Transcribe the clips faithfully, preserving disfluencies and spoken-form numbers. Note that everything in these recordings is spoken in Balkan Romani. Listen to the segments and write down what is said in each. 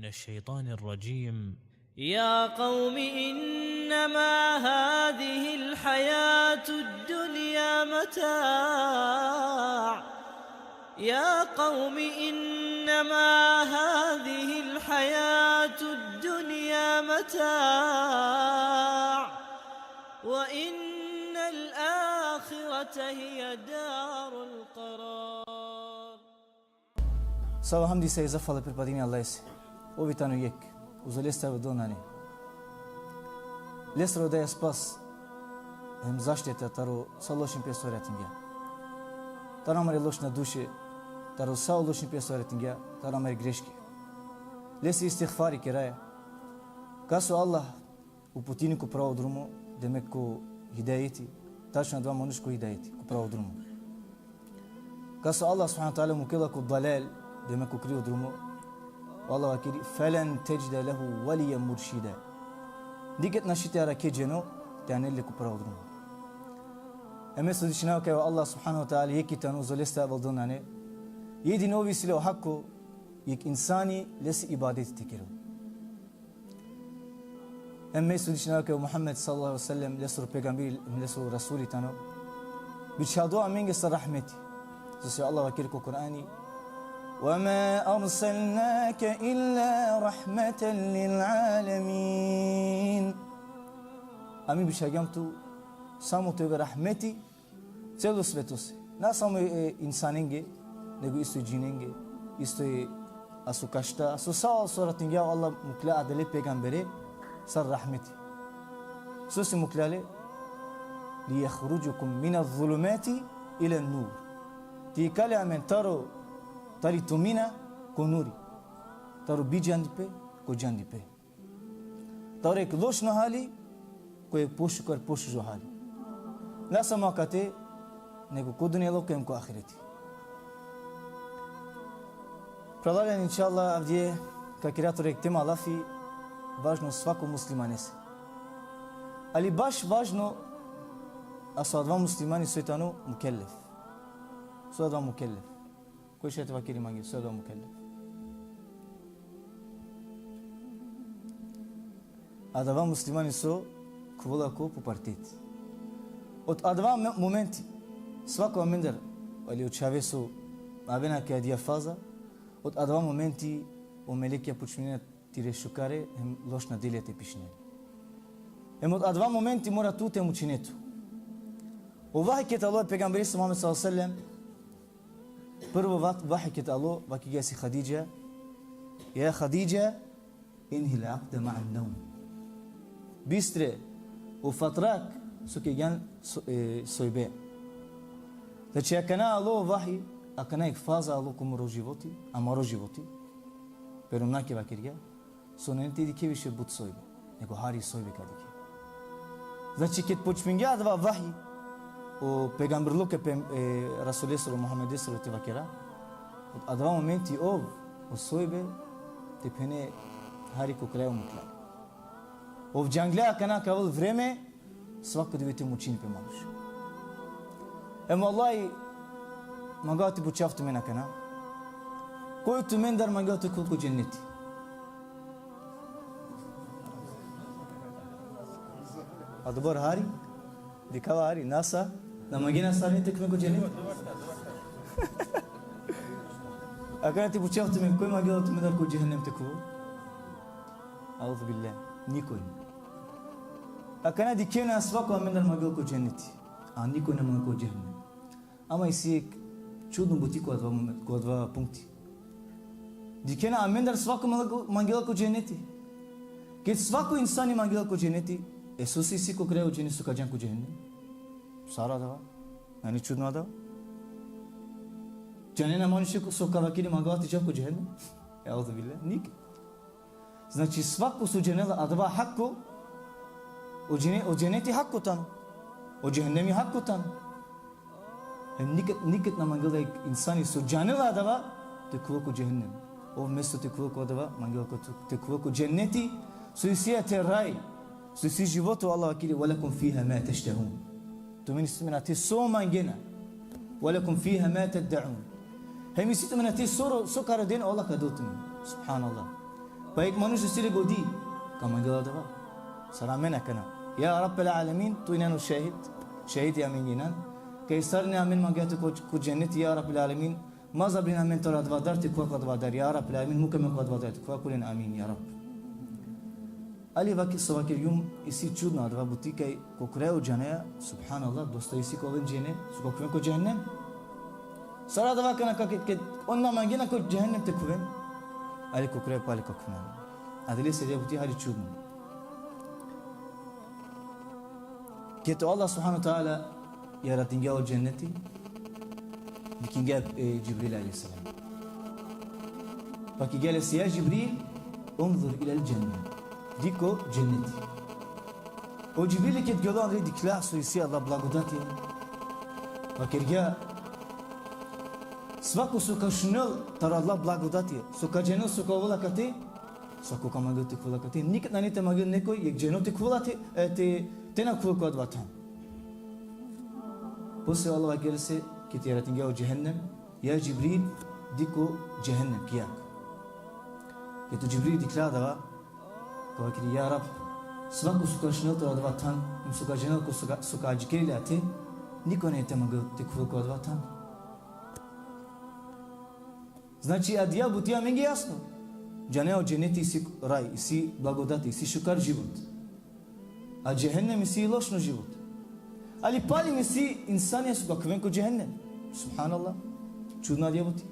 الشيطان الرجيم. يا قوم إنما هذه الحياة الدنيا متاع. يا قوم إنما هذه الحياة الدنيا متاع. وإن الآخرة هي دار القرار. Sa o hamdi sa i zafala pripadini Allahese. Ov i tano jekh, uzo leste avel dol nane. Lestar rodaja spas hem zaštita taro sa lošnipe so ratingja. Taro amare lošna duše, taro sa o lošnipe so ratingja, taro amare greške. Lese istigfari keraja. Kas o Allah uputini ko pravo drumo, demek ko hidajeti, tačno adava manuš ko hidajeti, ko pravo drumo. Kas o Allah subhanahu ve teala mukela ko dalal, demek ko krivo drumo, o Allah vakeri: فلن تجد له وليا مرشدا. Niked našti te arakhe dženo te anel le ko pravo drumo. Em me svedočinava kaj o Allah subhanahu ve teala jekh i tano, uzo leste avel dol nane. Jedino ov isi le o hako, jekh insani lese ibadeti te kerel. Em me svedočinava kaj o Muhammed sallallahu alejhi ve sellem lesoro pejgamberi, lesoro rasuli tano. Bičhaldo amenge sar rahmeti. Sose o Allah vakeri ko Kur'ani: وما أرسلناك إلا رحمة للعالمين. Ami bičhalgjam tu samo te ove rahmeti celo svetose. Na samo e insanenge, nego isto i džinenge, isto i aso kašta, aso sa so ratingja, o Allah mukla adale pejgambere sar rahmeti. Sose mukla le? ليخرجكم من الظلمات إلى النور. Te ikali amen taro, tari tumina ko nuri. Taro bidžandipe ko džandipe. Taro jekh lošno hali ko jekh pošukar, pošužo hali. Na samo akate, nego ko dunjaluko em ko ahireti. Phralalen, inšallah, avdive ka kera taro jekh tema lafi, važno svako muslimanese. Ali baš važno, a so adava muslimani so i tano mukellef. So adava mukellef. Koj šaj te vakeri mange, so adava mukellef? Adava muslimani so khuvela ko puberteti. Od adava me-, momenti, svako amendar, ali o čhave so avena ki adija faza, od adava momenti o melekija počminena tire šukare, hem lošna delija te pišinen. Hem od adava momenti mora tu te mučine tu. O vahi ked alo e pejgamberese Muhammed sallallahu alejhi ve sellem, prvo va-, vahi ked alo, vakergja si Hadidža: يا خديجة، إنهي العقد مع النوم. Bistre o fatrak so kergjan so-, e, sojbe. Znači, akana alo vahi, akana jekh faza alo ko moro životi, amaro životi. Pero na ki vakergja so nane te dikhe više but sojbe, nego hari sojbe ka dikhe. Znači, ked počmingja adava vahi, o pejgamberluko e pe-, e, Rasulesoro, Muhammedesoro te vakera, od adava momenti ov, o sojbe, te phene hari ko kraj mukla. Ov džangla akana ka avel vreme, svako dive te mučini pe manuš. Em vallahi, mangava te pučav tumen akana. Koj tumendar mangela te khuvel ko dženneti? Adobor hari? Dikhava hari? Nasa? Na mangena sar te khuven ko dženneti? Akana te pučav tumen, koj mangela tumendar ko džehennem te khuvel? Euzu billah. Nikoj. Akana dikhena, svako amendar mangela ko dženneti. A nikoj na mangela ko džehennem. Ama isi jekh čudno buti ko adava moment, ko adava punkti. Dikhena amendar svako mangela ko, mangela ko dženneti. Ked svako insani mangela ko dženneti, e sose isi ko kraj o džene so ka džan ko džehennem? Sar adava? Nane čudno adava? Džanena manuš so ka vakeri mangava te džav ko džehennem? Euzu billah. Niked. Znači, svako so džanela adava hako, o džene-, o dženneti hako tano, o džehennemi hako tano. E niked, niked na mangela jekh insani so džanela adava te khuvel ko džehennem. Ov mesto te khuvel ko adava, mangela ko te, te khuvel ko dženneti, so isi jate raj, so isi životo, Allah vakeri: ولكم فيها ما تشتهون. Tumen isi tumen ate so mangena. ولكم فيها ما تدعون. Hem isi tumen ate so ro-, so ka roden, Allah ka del tumen. Subhanallah. Pa jekh manuš isi li godi, ka mangel adava. Sar amen akana. Ja Rabbel alemin, tu inan o šehid, šehidi amen inan. Kaj sarine amen mangea tu ko, ko dženeti, ja Rabbel alemin. Ma zabrin amen taro adava dar te khuva ko adava dar, ja Rabbel alemin, muk amen ko adava dar te khuva, kulen amin, ja Rabb. Ali vaki, so vakergjum, isi čudno adava buti kaj ko kraj o džanea, subhanallah, dosta isi ka oven džene, so ka khuven ko džehennem. Sar adava akana kaj, kaj, kaj on na mangena ko džehennem te khuven. Ali ko kraj pale ka khuven. Adalese adija buti hari čudno. Ked o Allah subhanahu wa ta'ala jaratingja o dženeti, vikingja e Džibril alejhi selam. Vakergja lese: ja Džibril, unzur ilel dženne. Dikh ko dženeti. O Džibrili ked gelo andre, dikhlja so isi adala blagodati. Vakergja: svako so ka šunel taro adala blagodati, so ka džanel so ka ovel akate, svako ka mangel te khuvel akate, nikad nane te mangel nekoj jekh dženo te khuvel te, e, te, te na khuvel ko adava than. Posle Allah vakergja lese, ked jaratingja o džehennem: ja Džibril, dikh ko džehennem, kijak. Ked o Džibril dikhlja adava, ka vakeri: ja Rabb, svako so ka šunel taro adava than, em so ka džanel ko so ka, so ka adžikerel ate, niko nane te mangel te khuvel ko adava than. Znači, adija buti amenge jasno. Džanea o dženeti isi raj, isi blagodati, isi šukar život. A džehennem isi lošno život. Ali pali isi insanja so ka khuven ko džehennem. Subhanallah. Čudna adija buti.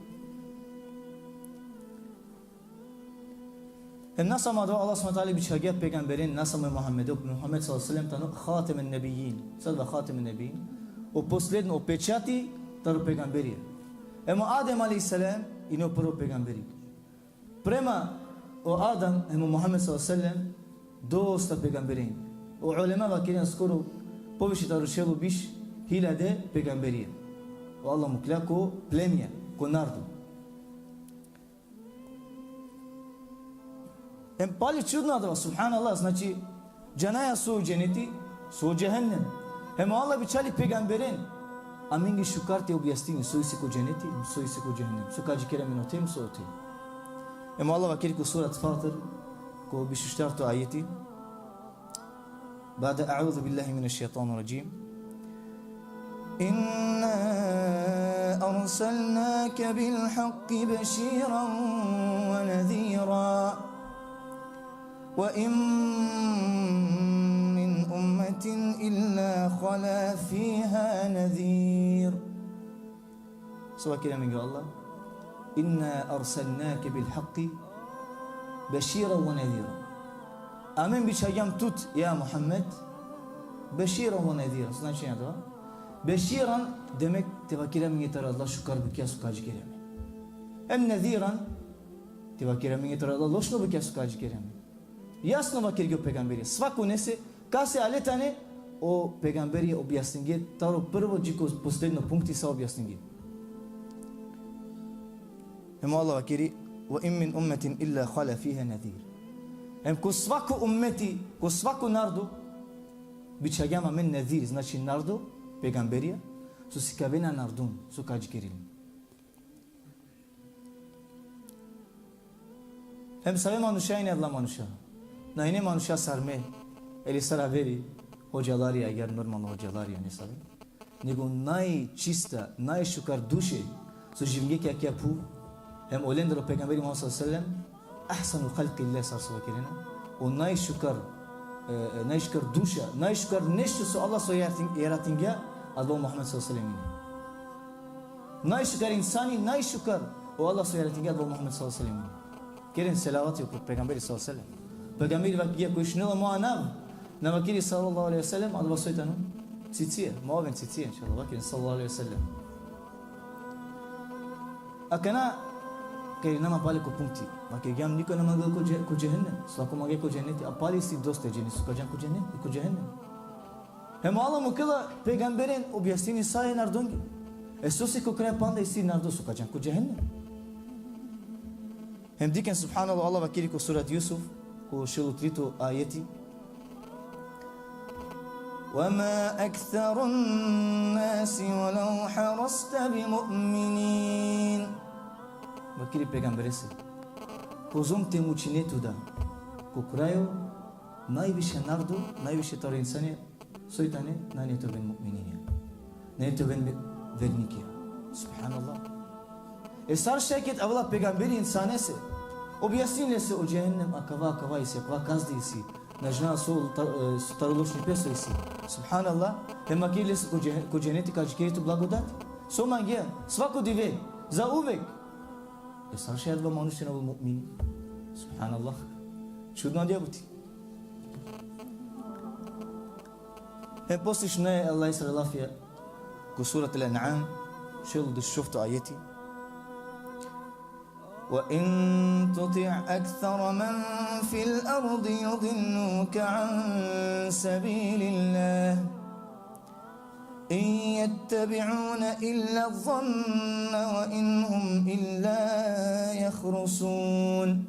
Em na samo adava, Allah subhanahu wa ta'ala bičhagja pejgamberen, na samo e Muhammede, o Muhammed sallallahu alejhi ve sellem tano hatemen nebijjin. Sar adava hatemen nebijjin? O posledno, o pečati taro pejgamberija. Em o Adem alejhi selam ine o prvo pejgamberi. Prema o Adem em o Muhammed sallallahu alejhi ve sellem, dosta pejgamberen. O ulema vakerena skoro poviše taro šel u biš hiljade pejgamberija. O Allah mukhlja ko plemija, ko narodo. Em pali čudno adava, subhanallah, znači, džanaja so o dženeti, so o džehennem. Em o Allah bičhali pejgamberen amenge šukar te objasnini so isi ko dženeti, so isi ko džehennem, so ka adžikeri amen ote, so ote. Em o Allah vakeri ko surat Fatir, ko biš u štarto ajeti: بعد أعوذ بالله من الشيطان الرجيم. إنا أرسلناك بالحق بشيرا ونذيرا وإن من أمة إلا خلا فيها نذير. So vakeri amenge o Allah: إنا أرسلناك بالحق بشيرا ونذيرا. Amen bičhagjam tut, ja Muhammed, بشيرا ونذيرا. So značenje adava? Beširan, demek, te vakeri amenge taro adala šukar bukja so ka adžikeri amen. Em nedhiran, te vakeri amenge taro adala lošno bukja so ka adžikeri amen. Jasno vakergja o pejgamberi. Svako nese, kase ale tane, o pejgamberi objasningje, taro prvo dži ko posledno punkti sa objasningje. Em o Allah vakeri: وإن من أمة إلا خلا فيها نذير. Em ko svako ummeti, ko svako narodo, bičhagjam amen nedhir, znači narodo, pejgamberija, so sikavena narodon, so ka adžikerin. Em save manuša ine adala manuša? Na ine manuša sar me, ili sar averi, hodžalari, agjaar normalno hodžalari, ine save. Nego najčista, najšukar duše, so živingje ki akaja phuv, em olendar o pejgamberi Muhammed sallallahu alejhi ve sellem, أحسن خلق الله, sar so vakerena, o najšukar, e, e, najšukar duša, najšukar nešto so Allah so jaratin-, jaratingja, adava o Muhammed sallallahu alejhi ve sellem ine. Najšukar insani, najšukar o Allah so jaratingja, adava o Muhammed sallallahu alejhi ve sellem ine. Keren selavati upro pejgamberi sallallahu alejhi ve sellem. Pejgamberi vakergja: koj šunela mo anav, na vakeri sallallahu alejhi ve sellem, adava soj tano? Cicija. Ma oven cicija, inšallah, vakeren sallallahu alejhi ve sellem. Akana, ka irina ma pale ko punkti. Vakergjam, niko na mangela ko dže-, ko džehennem. Svako mangela ko dženeti, a pali isi dosta džene so ka džan ko džene-, ko džehennem. Hem o Allah mukhela pejgamberen objasnini sa e narodonge. E sose ko kraj panda isi narodo so ka džan ko džehennem. Hem dikhen, subhanallah, Allah vakeri ko surat Jusuf, ko šel u trito ajeti: وما أكثر الناس ولو حرصت بمؤمنين. Vakeri pejgamberese: Kozom te mučine tu da. Ko krajo, najviše narodo, najviše taro insane, soj tane, nane te oven mu'mininja. Nane te oven ve-, vernikija. Subhanallah. E sar šaj ked avela pejgamberi insanese, objasnini lese o džehennem akava, akava isi, akava kazna isi. Na džana so ta-, e, so taro lošnipe so isi. Subhanallah. Hem vakeri lese ko džeh-, ko dženeti ka džikeri tu blagodat. So mangea? Svako dive. Zauvek. E sar šaj adava manuš te na ovel mu'mini. Subhanallah. Čudno adija buti. Hem posle šunaja e Allahesere lafija ko Surat Al-An'am, šel u dešušovto ajeti. وإن تطع أكثر من في الأرض يضلوك عن سبيل الله إن يتبعون إلا الظن وإن هم إلا يخرصون.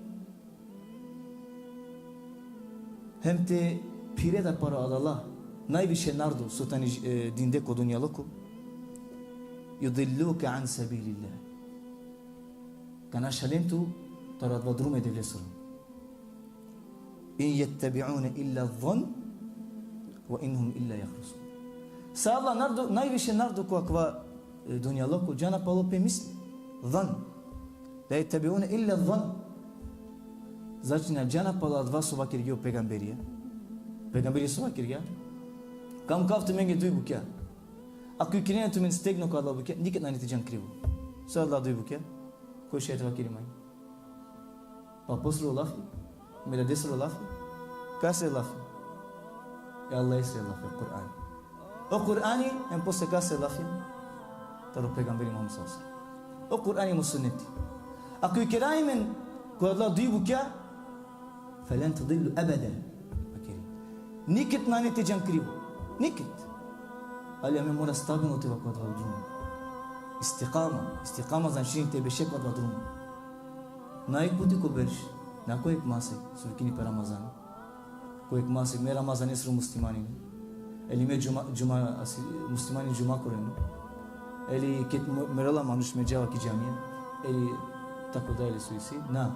Hem te phire da paro adala, najviše narodo so tane, e, dinde ko dunjaluko, يضلوك عن سبيل الله. Ka našalen tu taro adava drumo e Devlesoro. إن يتبعون إلا الظن وإن هم إلا يخرصون. Sa adala narodo, najviše narodo ko akava, e, dunjaluko, džana palo pe misli. Zan. لا يتبعون إلا الظن. Znači, na džana palo adava so vakergja o pejgamberija. Pejgamberi so vakergja? Ka mukav tumenge duj bukja. Ako ikerena tumen stegno ko adala bukja, niked nane te džan krivo. So adala duj bukja? Koj šaj te vakeri mange? Pa posle o lafi, me dadesoro lafi, kasere lafi? E Allahesere lafi, Kur'ani. O Kur'ani, hem posle kasere lafi? Taro pejgamberi Muhammed sallallahu alejhi ve sellem. O Kur'ani hem o suneti. Ako ikera amen ko adala duj bukja, فلن تضلوا أبدا. Vakeri. Niked nane te džan krivo. Niked. Ali amen mora stabilno te ova ko adava drumo. Istikama. Istikama značini te beše ko adava drumo. Na jekh puti ko berš, na ko jekh masek, so vikini pe Ramazan. Ko jekh masek, me Ramazanesoro muslimani. Ili me džuma, džuma, asi, muslimani džuma koreno. Ili ked mo-, merela manuš me džava ki džamija. Ili tako dalje so isi. Na.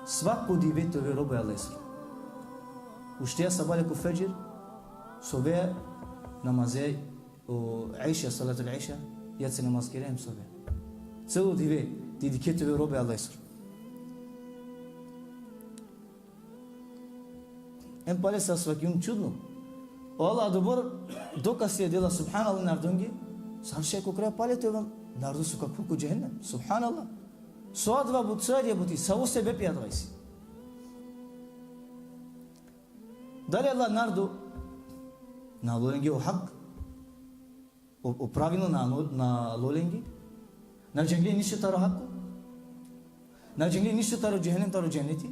Svako dive te ove robo e Allahesoro. Ušteja sabale ko fedžr, sovea namaze o iša, salatul iša, jaci namaz kerea hem sovea. Celo dive te dikhe te ove robo e Allahesoro. Em pale sa so vakergjum čudno. O Allah adobor dokazi dela, subhanallah, narodonge, sar šaj ko kraj pale te ovel narodo so ka khuven ko džehennem. Subhanallah. So adava but-, so adija buti, savo sebepi adava isi? Dali adala narodo na alo lenge o hak? O, o pravilno na alo, na alo lenge? Na džangle ništo taro hako? Na džangle ništo taro džehennem, taro dženeti?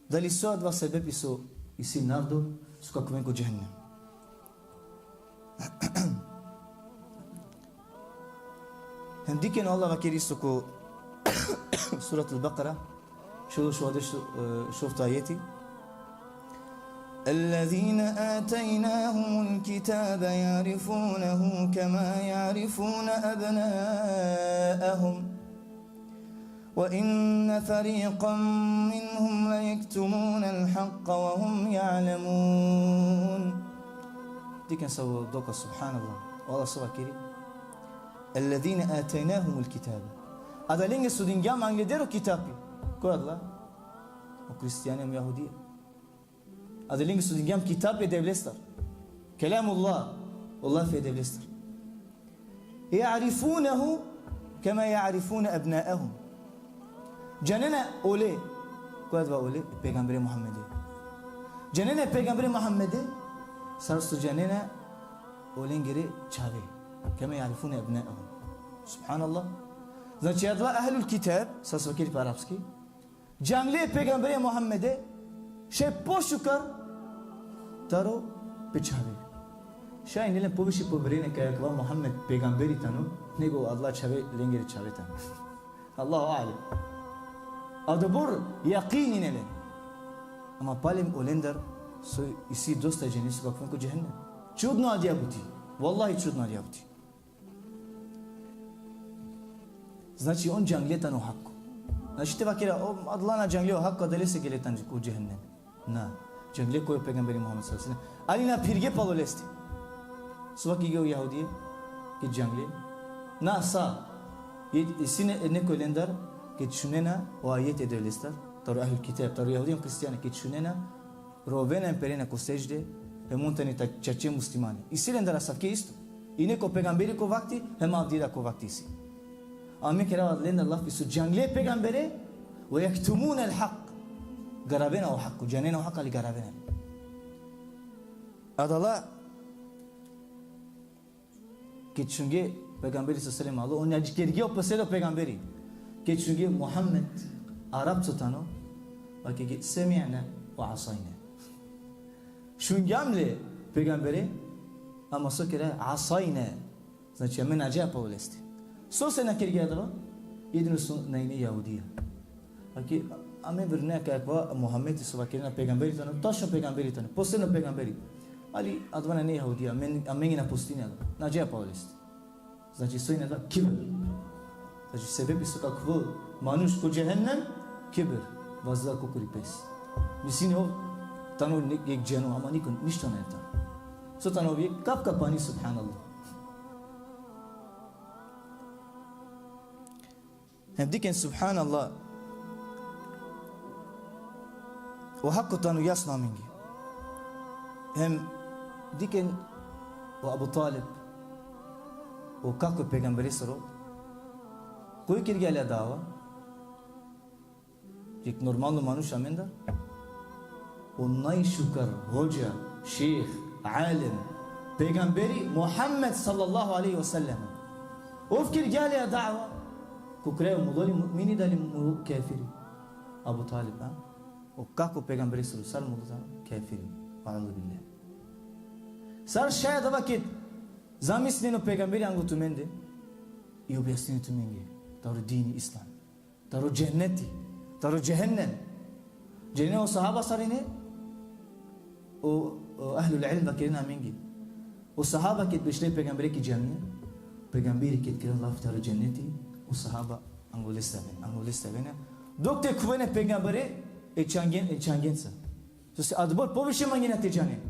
Dali so adava sebepi so isi narodo so ka khuven ko džehennem? Hem dikhen o Allah vakeri isto ko Surat al-Baqara, šel u šovdeš-, e, šovto ajeti. الذين آتيناهم الكتاب يعرفونه كما يعرفون أبناءهم وإن فريقا منهم ليكتمون الحق وهم يعلمون. Dikhen savo dokaz, subhanallah. O Allah so vakeri. الذين آتيناهم الكتاب. Adalenge so dingjam angleder o kitapi. Koj adala? O hristijanja hem jahudija. Adalenge so dingjam kitapi e Devlestar. Kelamullah. O lafi e Devlestar. يعرفونه كما يعرفون أبناءهم. Džanena ole. Koj adava ole? E pejgambere Muhammede. Džanena e pejgambere Muhammede sar so džanena olengere čhave. كما يعرفون أبناءهم. Subhanallah. Znači, adava ehlul kitab, sar so vakeri pe arapski, džangle e pejgambere Muhammede, šaj pošukar taro pe čhave. Šaj ine len poviše poverenje kaj akava Muhammed pejgamberi tano, nego adala čhave lengere čhave tano. Allahu alem. Adobor jakini ine len. Ama palem olendar so isi dosta džene so ka khuven ko džehennem. Čudno adija buti. Vallahi čudno adija buti. Znači, on džangle tano o hako. Znači, te vakera, o, adala na džangle o hako, adalese gele tane ko džehennem. Na. Džangle ko pejgamberi Muhammed sallallahu alejhi ve sellem. Ali na phirge palo leste. So vakerge o jahudije, ked džangle. Na sa. Je, sine neko lendar, ked šunena o ajeti e Devlestar, taro Ahlul Kitab, taro jahudije hem hristijanja, ked šunena, rovena hem perena ko sedžde, hem on tane ta čače muslimani. Isi lendar asavke isto. Ine ko pejgamberi ko vakti, hem avdive da ko vakti isi. Amen kerava lendar lafi so džangle pejgambere, ve jektumunel hak. Garavena o hako, džanena o hako, ali garavena. Adala, ked šunge pejgamberi sallallahu alejhi ve sellem alo, on adžikerge o posledno pejgamberi. Ked šunge Muhammed, Arapco tano, vakerge semi'na ve asajna. Šungjam le pejgambere, ama so kera, asajna. Znači, amen na džaja palo leste. Sose na kerge adava? Jedino so na ine jahudija. Vakerge, amen verujnea kaj akava Muhammed so vakerena pejgamberi tano, tačno pejgamberi tano, posledno pejgamberi. Ali adava na ine jahudija, amen, amenge na postojini adava. Na džaja palo leste. Znači, so ine adava? Kibir. Znači, sebepi so ka khuvel manuš ko džehennem, kibir. Vazdela ko kuri pes. Mislini ov tano ne-, jekh dženo, ama niko, ništo nane tano. So tano ov? Jekh kap ka pani, subhanallah. Hem dikhen, subhanallah, o hako tano jasno amenge. Hem dikhen o Abu Talib, o kako e pejgamberesoro, koj kergja le dava, jekh normalno manuš amendar, o najšukar hodža, šejh, alem, pejgamberi Muhammed sallallahu alejhi ve sellem. Ov kergja le dava, ko kraj mulo li mu'mini dali mulo kafiri? Abu Talib, a? O kako e pejgamberesoro, sar mulo tano? Kafiri. E'uzu billah. Sar šaj adava ked zamislinen o pejgamberi anglo tumende i objasninen tumenge taro dini islam, taro dženneti, taro džehennem. Džanen o sahaba sar ine? O, o ahlul ilm vakerena amenge. O sahaba ked bešle e pejgambere ki džamija, pejgamberi ked kerela lafi taro dženneti, o sahaba anglo leste avena, anglo leste avena. Dok te khuven e pejgambere e čangen, e čangenca. Sose adobor poviše mangena te džanen.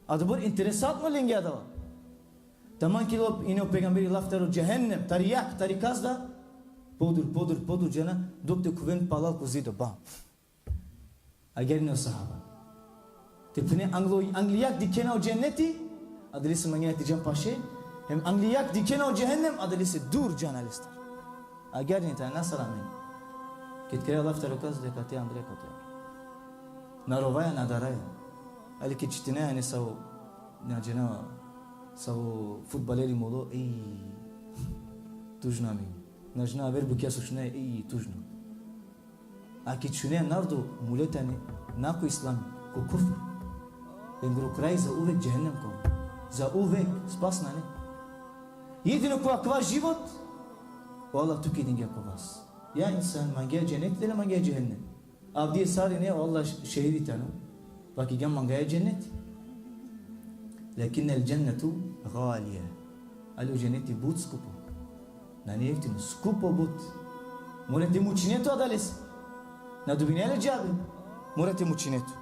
Adobor interesantno lenge adava. Taman ked ine o pejgamberi lafi taro džehennem, tari jag, tari kazna, podur, podur, podur džana, dok te khuven palal ko zido, bam. Agjaar ine o sahaba. Te phene anglo, angli jag dikhena o dženneti, adalese mangena te džan paše, hem angli jag dikhena o džehennem, adalese dur džana lestar. Agjaar ine tane, na sar amen. Ked kerela lafi taro kazna, akate andre, akate andre. Na rovaja, na daraja. Ali ked čitinaja nesavo, na džanav, savo fudbaleri mulo, ej, tužno amenge. Na džanav aver bukja so šunaja, ej, tužno. A ked šunaja narodo mule tane, na ko islam, ko kufr, lengoro kraj zauvek džehennem ka ovel. Zauvek, spas nane. Jedino ko akava život, o Allah tuke dingja ko vas. Ja insan, mangeja dženneti dali mangeja džehennem? Avdive sar ine, o Allah šehidi tano. Vakergja mangaja dženneti. Lakinnel džennetu galije. Ali o dženneti but skupo. Nane jeftino, skupo but. Mora te mučine tu adalese. Na dobinaja le džabe. Mora te mučine tu.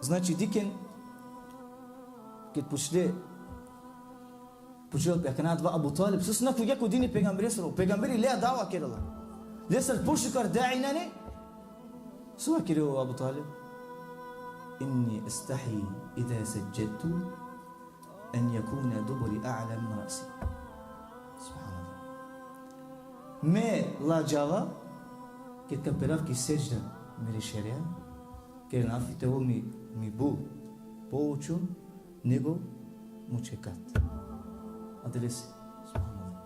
Znači, dikhen, ked pučle, pučle pe akana adava Abu Talib, sose na khuvgja ko dini e pejgamberesoro, o pejgamberi lea dava kerela. Lestar pošukar da'i nane. So vakeri o Abu Talib? Inni estahji iza sedžedtu en jekune duburi a'la min ra'si. Subhanallah. Me ladžava ked ka perav ki sedžda mere šerea, ked na fitelo mi, mi bu poučo nego mučhe kat. Adalese, subhanallah.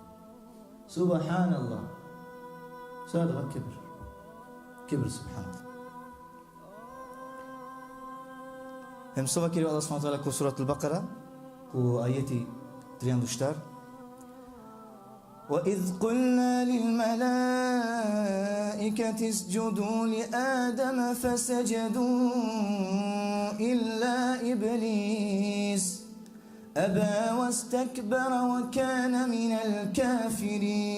Subhanallah. Sar adava kibir. Kibir, subhanallah. Hem so vakeri o Allah subhanahu ve teala ko Suratul Bekara, ko ajeti trianda u štar. وإذ قلنا للملائكة اسجدوا لآدم فسجدوا إلا إبليس أبى واستكبر وكان من الكافرين.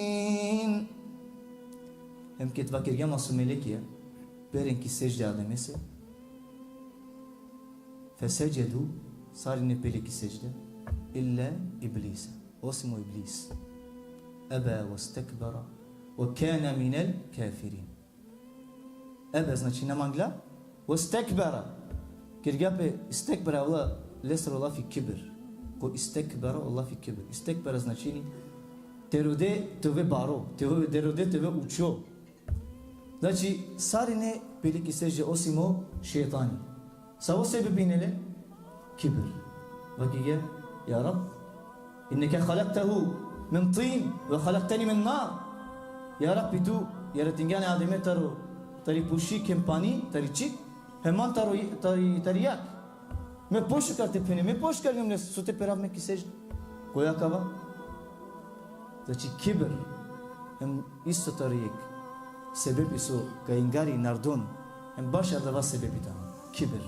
Hem ked vakergja maso melekija, peren ki sedžde Ademese, فسجدوا, sarine pele ki sedžde, إلا إبليس, osim o Iblis. أبى واستكبر وكان من الكافرين. Ebe, znači, na mangla, واستكبر. Kergja pe istekbera, ola lesro lafi kibir. Ko istekbera, o lafi kibir. Istekbera značini te rode te ove baro, te ove, te rode te ove učo. Znači, sarine pele ki sedžde osim o šejtani. Savo sebepi ine le? Kibir. Vakergja: يا رب، إنك خلقته من طين وخلقتني من نار. Ja Rabbi, tu jaratingjan e Ademe taro, tari pušik hem pani, tari čik, hem man taro, tari, tari jak. Me pošukar te phene, me pošukar njom nes, so te perav me ki sedžde. Ko akava? Znači, kibir. Hem isto tari jek sebepi so ka ingari nardon. Hem baš adava sebepi tano. Kibir.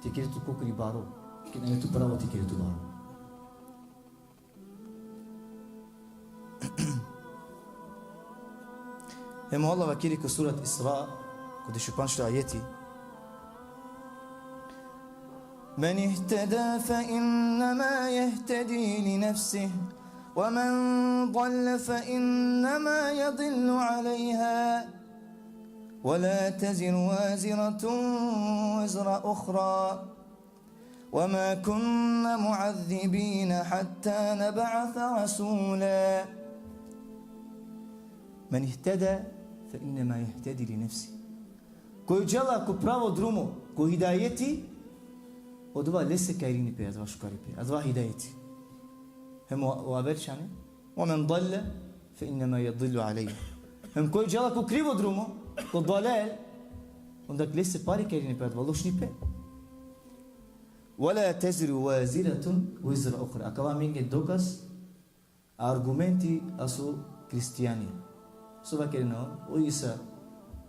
Te kere tu kokri baro. Ked nane tu pravo te kere tu baro. Hem o Allah vakeri ko surat Isra, ko dešupandžto ajeti: من اهتدى فإنما يهتدي لنفسه ومن ضل فإنما يضل عليها ولا تزر وازرة وزر أخرى وما كنا معذبين حتى نبعث رسولا. من اهتدى فإنما يهتدي لنفسه. Koj džala ko pravo drumo, ko hidajeti, odova lese ka irini pe adava šukaripe, adava hidajeti. Hem o, o aver čhane: ومن ضل فإنما يضل عليها. Hem koj džala ko krivo drumo, ko dalal, onda lese pari ka irini pe adava lošnipe. ولا تزر وازرة وزر أخرى. Akava amenge dokaz, argumenti aso hristijani. So vakerena on, o Isa,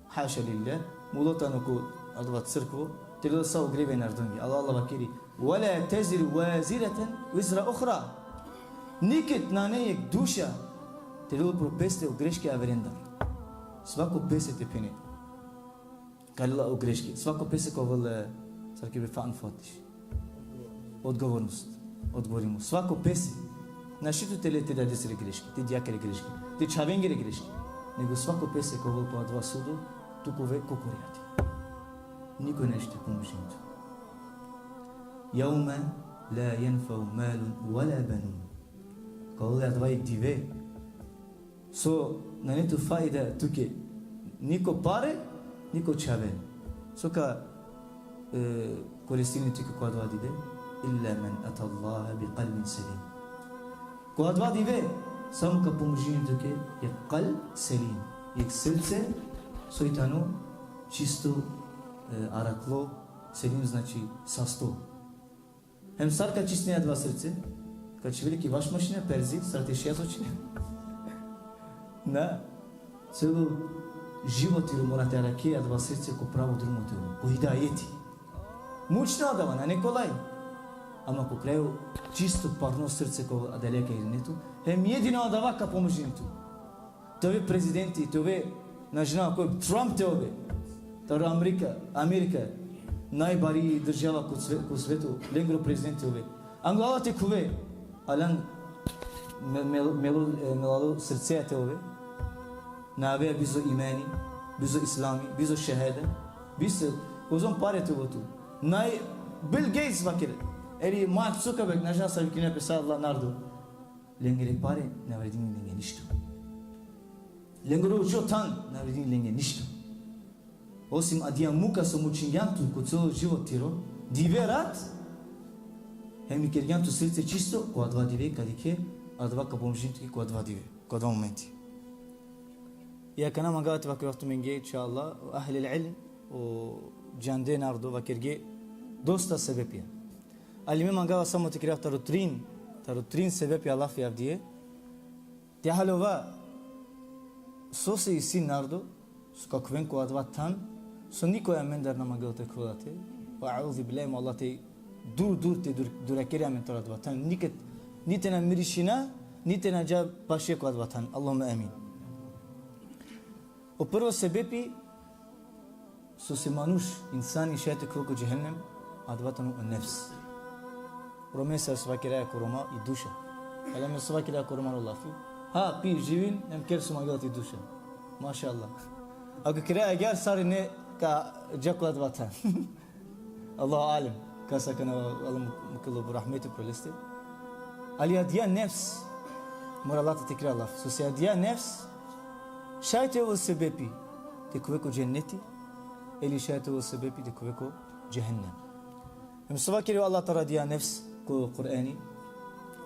haša lillah, mulo tano ko adava crkvo, te lel sa o grevija e nardonge. Allah, Allah vakeri: ولا تزر وازرة وزر أخرى. Niked nane jek duša te lel upro peste o greške averendar. Svako pese te phene ka lela o greške. Svako pese ka ovel, e, sar kerbe, verantwortlich. Odgovornost. Odgovorimo. Svako pese. Našti tu te le te dadesere greške, te djakere greške, te čhavengere greške. Nego svako pese ka ovel ko adava sudo, tu ka ove ko korjati. Niko našti te pomožini tu. يوم لا ينفع مال ولا بنون. Ka ovel adava jek dive, so nane tu fajda tuke, ni ko pare, ni ko čhave. So ka, e, koristini tuke ko adava dive? إلا من أتى الله بقلب سليم. Ko adava dive samo ka pomožini tuke jek kalb selim, jek srce soj tano čisto, e, araklo, selim znači sasto. Hem sar ka čistini adava srce? Ka čhivel le ki vaš mašina, perzi, sar te šija so čini? Na. Celo život tiro mora te arakhe adava srce ko pravo drumo te ovel, ko hidajeti. Mučno adava, nane kolaj. Ama ko kraj čisto parno srce ka ovel, adaleja ka irini tu. Hem jedino adava ka pomožini tu. Te ove prezidenti, te ove, na džanav koj, Trump te ove. Taro Amerika, Amerika, najbari država ko sve-, ko sveto, lengoro prezidenti te ove. Anglo Allah te khuve, alan me-, me-, melo-, e, melalo srceja te ove. Na avea bizo imani, bizo islami, bizo šehada, bizo kozom pare te ove tu. Naj Bill Gates vakere, ili Mark Zuckerberg, na džanav sar vikinena pe, sa adala nardo. Lengere pare na vredini lenge ništo. Lengoro učo than na vredini lenge ništo. Osim adija muka so mučingjan tu ko celo život tiro, dive rat, hem ikergjan tu srce čisto, ko adava dive ka dikhe, adava ka pomožini tuke ko adava dive, ko adava momenti. I akana mangava te vakerava tumenge, inšallah, o ahli ilm, o džande narodo vakerge dosta sebepija. Ali me mangava samo te kerav taro trin, taro trin sebepija lafi avdive. Te haljova sose isi narodo so ka khuven ko adava than, so nikoj amendar na mangel te khuvel ate. Ve euzu billahi, mo Allah te Dur, dur te dur, durakeri amen taro adava than. Nikad, ni te na mirišina, ni te na dža paše ko adava than. Allahumme amin. O prvo sebepi, so se manuš, insani, šaj te khuvel ko džehennem, adava tano o nefs. Romesa so vakeraja ko Roma i duša. Ela me so vakeraja ko Roma o lafi. Ha, pi, živin, em ker so mangela ti duša. Mašallah. Ako keraja agjaar, sarine ka dža ko adava than. Allahu alem, kas akana, Allah mu-, mukhel o rahmeti upro leste. Ali adija nefs, mora late te kera lafi. So se adija nefs, šaj te ovel sebepi te khuve ko dženneti, ili šaj te ovel sebepi te khuve ko džehennem. Em so vakeri o Allah taro adija nefs ko Kur'ani.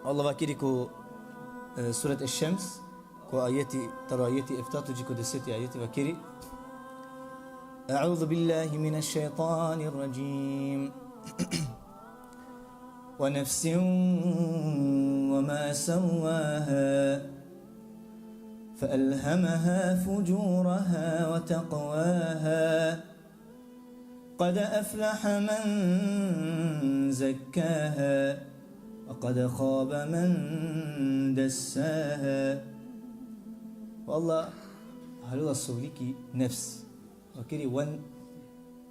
Allah vakeri ko, e, surat Eš-Šems, ko ajeti, taro ajeti eftato dži ko deseti ajeti vakeri: أعوذ بالله من الشيطان الرجيم. ونفس وما سواها فألهمها فجورها وتقواها. قد أفلح من زكاها وقد خاب من دساها. O Allah haljola sovli ki nefs. Vakeri wan-,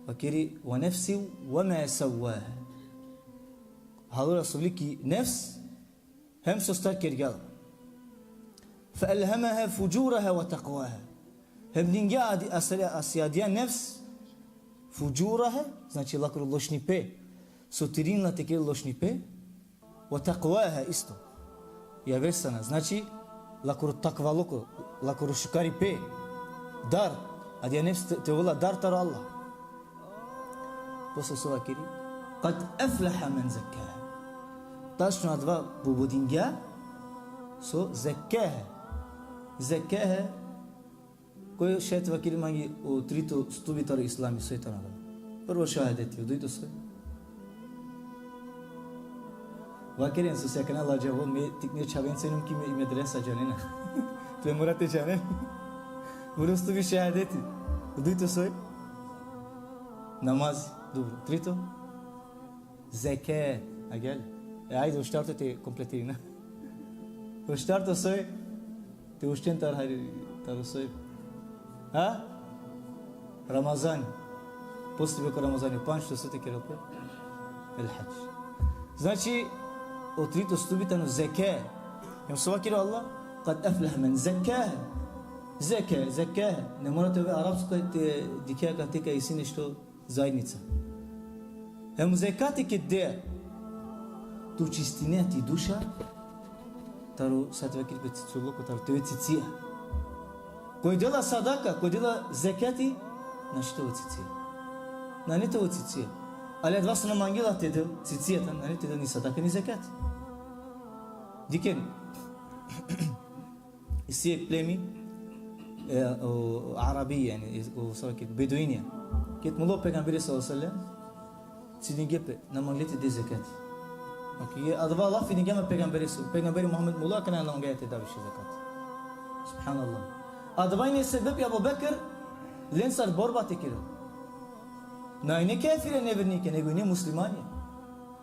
vakeri: ونفس وما سواها. Haljola sovli ki nefs, hem so star kergja la. فألهمها فجورها وتقواها. Hem dingja adi-, asari-, asi adija nefs, fudžuraha, znači lakoro lošnipe. So tirin la te kerel lošnipe, وتقواها isto. Javer sana, znači, lakoro takvaluko, lakoro šukaripe. Dar, adija nefs te, te ovel la dar taro Allah. Posle so vakeri: قد أفلح من زكاها. Tačno adava pobedingja so zekkaha. Zekkaha, koj šaj te vakeri mange o trito stubi taro islami, soj tano adava? Prvo šehadeti, o dujto soj? Vakeren so se akana ladžavo, me tikne čhavenca inum ki me-, medresa džanena. Te mora te džanen. Prvo stubi šehadeti. O dujto soj? Namaz. Dobro. Trito? Zekat. Agjaar? E, ajde, o štarto te kompletirina. O štarto soj? Te ušten taro hari, taro soj? Ha? Ramazan. Postibe ko Ramazani, pančto soj te kerel pe? El-Hadž. Znači, o trito stubi tano zekat. Hem so vakeri o Allah: قد أفلح من زكاها. Zekat, zekat. Ne mora te ove arapsko te dikhe akate kaj isi nešto zajednica. Hem zekati ked dea, te očistinea ti duša taro, sar te vakeri pe, ciculoka, taro te ove cicija. Koj dela sadaka, koj dela zekati, našti te ove cicija. Nane te ove cicija. Ali adava so na mangela te del cicija than, nane te del ni sadaka ni zekati. Dikhen. Isi jekh plemi, e, o, o Arabi, jani, o, so ked, Beduinja. Ked mulo pejgamberi sallallahu alejhi ve sellem, cidinge pe, na mangle te de zekati. Znači, e, adava lafi dingja man pejgamberi, so, pejgamberi Muhammed mulo, akana na mangle te da više zekati. Subhanallah. Adava ine sebepi Abu Bekr lensar borba te kerel. Na ine kafire, nevernike, nego ine muslimanje.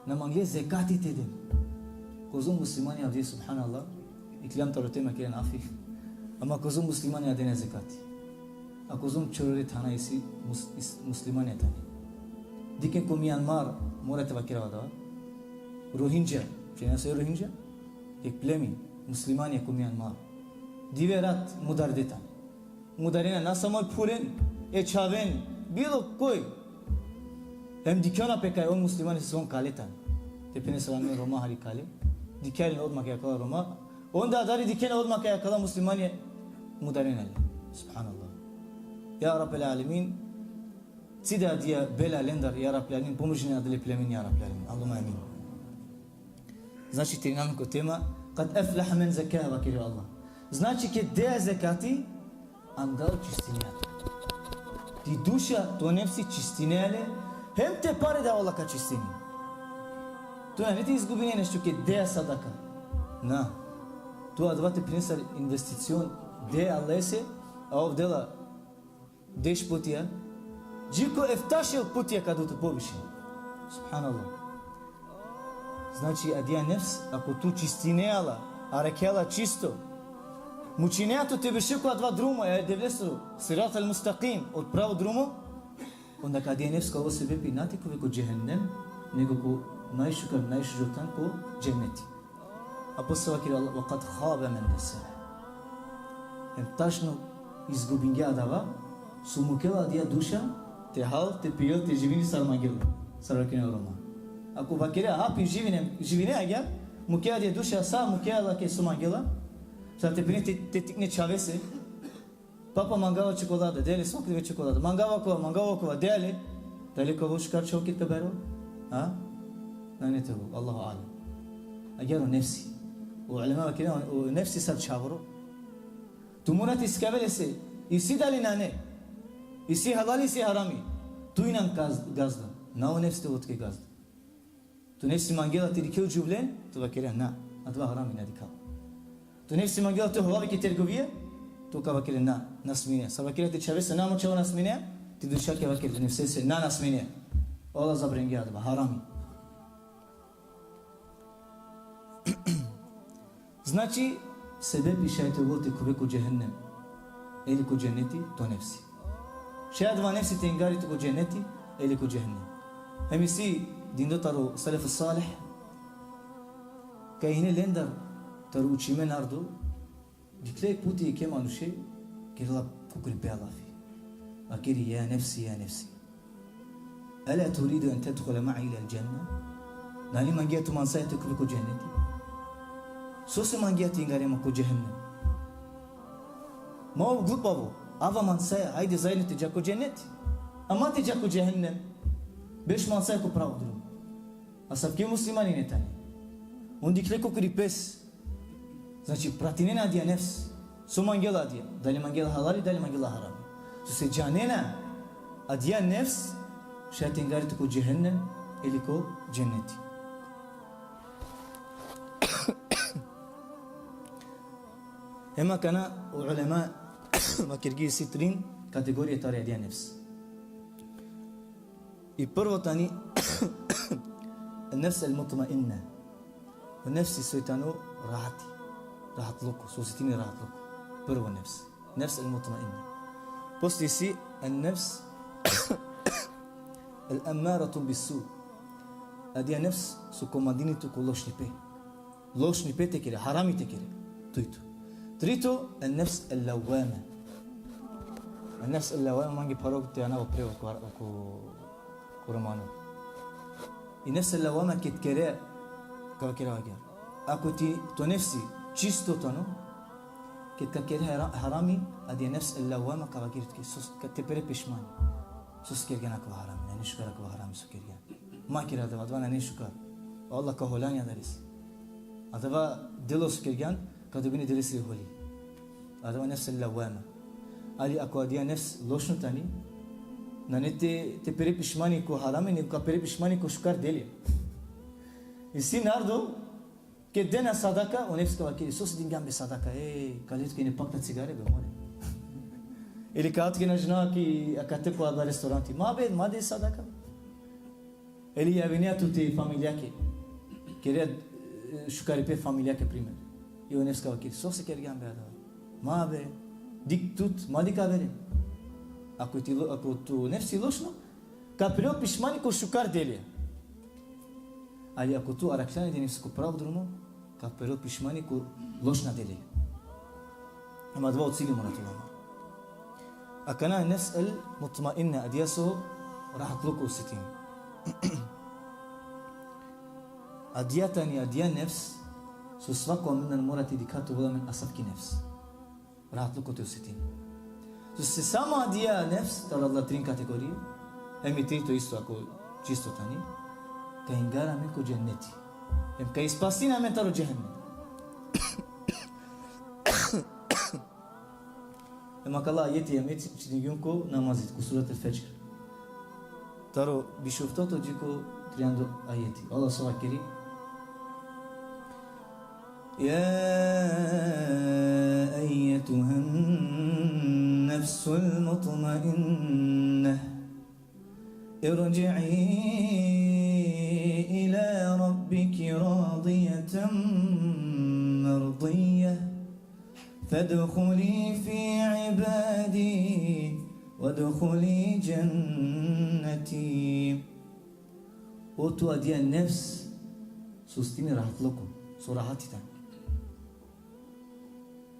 Na mangle zekati te den. Kozom muslimanja avdive, subhanallah, ikljan taro tema, keren afi. Ama kozom muslimanja dena zekati. A kozom čorore thana isi mus-, is-, muslimanja tane. Dikhen ko Mijanmar, mora te vakerav adava. Rohingja, džanena so Rohingja? Jekh plemi, muslimanja ko Mijanmar. Dive rat mudarde tane. Mudarena na samo e phuren, e čhaven, bilo koj. Hem dikhena pe kaj on muslimani so on kale tane. Te phene sar amen Roma hari kale. Dikhena len odma kaj akala Roma. Onda adari dikhena odma kaj akala muslimani mudarena len. Subhanallah. Ja Rabbel alemin, cide adija bela lendar, ja Rabbel alemin, pomožin adale plemen, ja Rabbel alemin. Allahumma amin. Znači, te irina amen ko tema, kad efleha men zekkaha, vakeri o Allah. Znači, ked dea zekati, anda očistinea tu. Ti duša, to nefsi čistinea le, hem te pare da o Allah ka čistini. Tu nane te izgubine nešto ked dea sadaka. Na. Tu adava te phene sar investicion de Allahese, a ov dela deš putija, dži ko eftašel putija ka del tut poviše. Subhanallah. Znači, adija nefs, ako tu čistinea la, arakea la čisto, mučinea tu te beše ko adava drumo, e Devlesoro, sirat al-mustaqim, od pravo drumo, onda ka adija nefs ka ovel sebepi na te khuve ko džehennem, nego ko najšukar, najšužo than ko dženneti. A posle vakeri Allah: "Ve kad habe men dese." Em tačno izgubingja adava so mukela adija duša te hal, te pijel, te živini sar mangela, sar vakeri o Roma. Ako vakeri: "Aha, pi živine, živine agjaar", mukela adija duša, sa mukela lake so mangela, sa te pine, te, te tikne čhavese. Papa, mangava čokolada, dele svako dive čokolada. Mangava kova, mangava kova, dele. Dali ka ovel šukar čhavo ked ka baro? A? Nane te ovel, Allahu alem. Agjaar o nefsi. O ulema vakeri, o nefsi sar čhavoro. Tu mora te sikave lese, isi dali nane, isi halali, isi harami. Tu inan gaz-, gazda. Na o nefsi te ovel tuke gazda. To nefsi mangela te dikhel džuvlen, to vakere na, adava harami, na dikhav. To nefsi mangela te hovavi ki trgovija, to ka vakere na, na smine. Sar vakere te čhavese na, mo čhavo, na smine, ti duša ka vakere te nefsese na, na smine. Allah zabraningja adava, harami. Znači, sebepi šaj te ovel te khuve ko džehennem ili ko dženneti, to nefsi. Šaj adava nefsi te ingari tut ko dženneti ili ko džehennem. Hem isi dindo taro selef salih, kaj ine lendar taro učime narodo, dikhle jek puti jekhe manuše, kerela kukuripe lafi. Vakeri: "Ja nefsi, ja nefsi. Ela turidu en tedhule ma'i ilel dženne?" Nali mangea tu mansaja te khuve ko dženneti? Sose mangea te ingare man ko džehennem? Ma ov glupavo, ava mansaja, ajde zajedno te dža ko dženneti. A ma te dža ko džehennem. Beš mansaja ko pravo drumo. Asavke muslimani ine tane. On dikhle kukuripes. Znači, pratinena adija nefs. So mangela adija? Dali mangela halali, dali mangela harami. Sose džanena adija nefs šaj te ingari tut ko džehennem ili ko dženneti. Hem akana o ulema vakergje isi trin kategorije tari adija nefs. I prvo tani nefs el mutmainne. O nefsi soj tano rahati. Rahatluko, so osetini rahatluko. Prvo nefs. Nefs el mutmainne. Posle isi en nefs el emmaratun bis-su. Adija nefs so komandini tut ko lošnipe. Lošnipe te kere, harami te kere. Dujto. Trito, en nefs el levvame. En nefs el levvame, mange pharo te anav o prevod ko, ko, ko romano. I nefs el levvame ked kere, ka vakere agjaar. Ako ti, to nefsi čisto tano, ked ka kere hara-, harami, adija nefs el levvame ka vakeri tuke, sos, ka te pere pešmani. Sose kergjan akava harami, nane šukar akava harami so kergjan. Ma kere adava, adava nane šukar. O Allah ka holani adalese. Adava delo so kergjan, ka dobine adalese holi. Adava nefs el levvame. Ali ako adija nefs lošno tani, nane te, te pere pešmani ko harami, nego ka pere pešmani ko šukar delija. Isi narodo, ked dena sadaka, o nefs ka vakeri: "Sose dingjan be sadaka, e, ka le tuke ine pakta cigare be, more." Ili ka tuke na džanav ki akate ko adava restoranti. Ma be, ma de sadaka. Ili javinea tut e familijake. Kerea, e, šukaripe familijake, primer. I o nefs ka vakeri: "Sose kergjan be adava? Ma be, dikh tut, ma dikh averen." Ako ti lo-, ako to nefsi lošno, ka perel pišmani ko šukar delija. Ali ako tu arakhlan adija nefsi ko pravo drumo, ka perel pišmani ko lošna delija. Ama adava o cilji mora te ovel. Akana nefs el mutmainne, adija so rahatluko osetini. Adija tani, adija nefs, so svako amendar mora te dikha te ovel amen asavki nefs. Rahatluko te osetini. Sose samo adija nefs, taro adala trin kategorije, hem i trito isto ako čisto tani, ka ingari amen ko dženneti. Hem ka ispasini amen taro džehennem. Hem akala ajeti, ajeti čitingjum ko namazi, ko surat el-Fedžr. Taro biš u oftoto dži ko trianda ajeti. Allah so vakeri: يا أيتها النفس المطمئنة ارجعي إلى ربك مرضية. فادخلي في عبادي وادخلي جنتي. O tu adija nefs, sustini rahatluko, so rahati tani.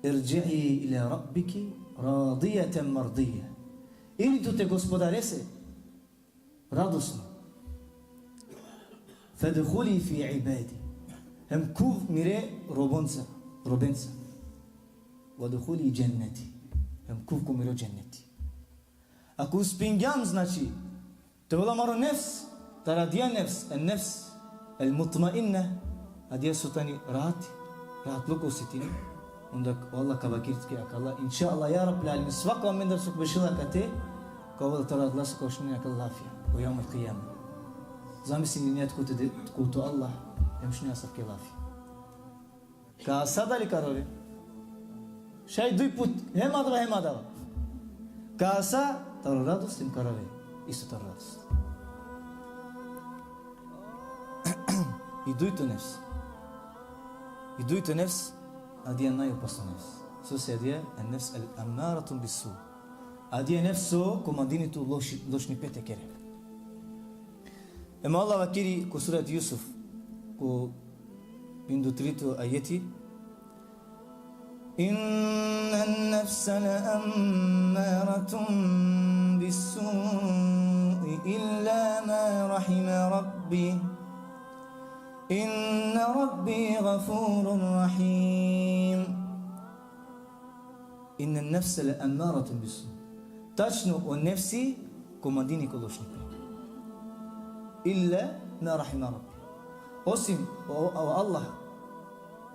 ارجعي إلى ربك راضية مرضية. Idi tute gospodarese radosno. فادخلي في عبادي. Hem khuv mire robonca, robenca. وادخلي جنتي. Hem khuv ko miro dženneti. Ako uspingjam, znači, te ovel amaro nefs, taro adija nefs, e nefs, el mutmainna, adija so tani rahati, rahatluko osetini. Onda o Allah ka vakeri tuke akala, inšallah, ja Rabbil alemin, svako amendar so ka bešel akate, ka ovel taro adala so ka šunel akala lafija, o jevmul kijame. Zamislin nijet ko te de-, ko to Allah, hem šunel asavke lafija. Ka asa dali ka rove? Šaj duj put, hem adava, hem adava. Ka asa taro radost, hem ka rove isto taro radost. I dujto nefs. I dujto nefs, adija najopasno nefs. Sose adija, النفس الأمارة بالسوء. Adija nefs so komandini tu loši-, lošnipe te kere. Hem o Allah vakeri ko surat Jusuf, ko pindo trito ajeti: إن النفس لأمارة بالسوء إلا ما رحم ربي إن ربي غفور رحيم. إن النفس لأمارة بالسوء. Tačno o nefsi komandini ko lošnipe. إلا ما رحم ربي. Osim o, o Allah,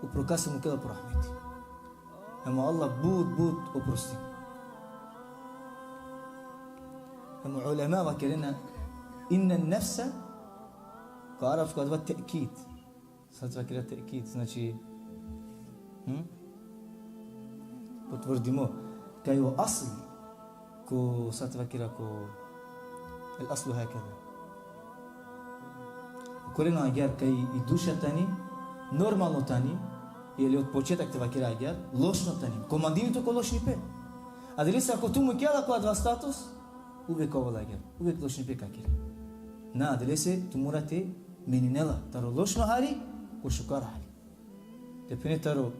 upro kase mukela po rahmeti. Hem o Allah but, but oprostin. Hem o ulema vakerena, إن النفس, ko arapsko adava tekid. Sat vakera tekid, znači, hm? Potvrdimo. Kaj o asl, ko sat vakera ko, el aslu hakada. Koreno agjar kaj i duša tani, normalno tani, ili od početak te vakera agjar, lošno tani. Komandini tu ko lošnipe. Adalese ako tu mukela ko adava status, uvek ka ovel agjar, uvek lošnipe ka kere. Na, adalese tu mora te meninela taro lošno hari ko šukar hari. Te phene taro,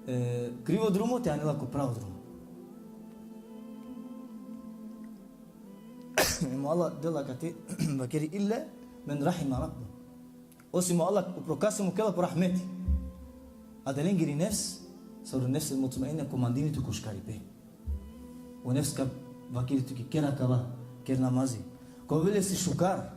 e, krivo drumo, te anela ko pravo drumo. Hem o Allah dela kate, vakeri: إلا من رحم ربي. Osim o Allah upro kase mukela po rahmeti. Adalengiri nefs, sar o nefs el mutmainna, komandini tu ko šukaripe. O nefs ka vakeri tuke ker akava, ker namazi. Ka ovel lese šukar.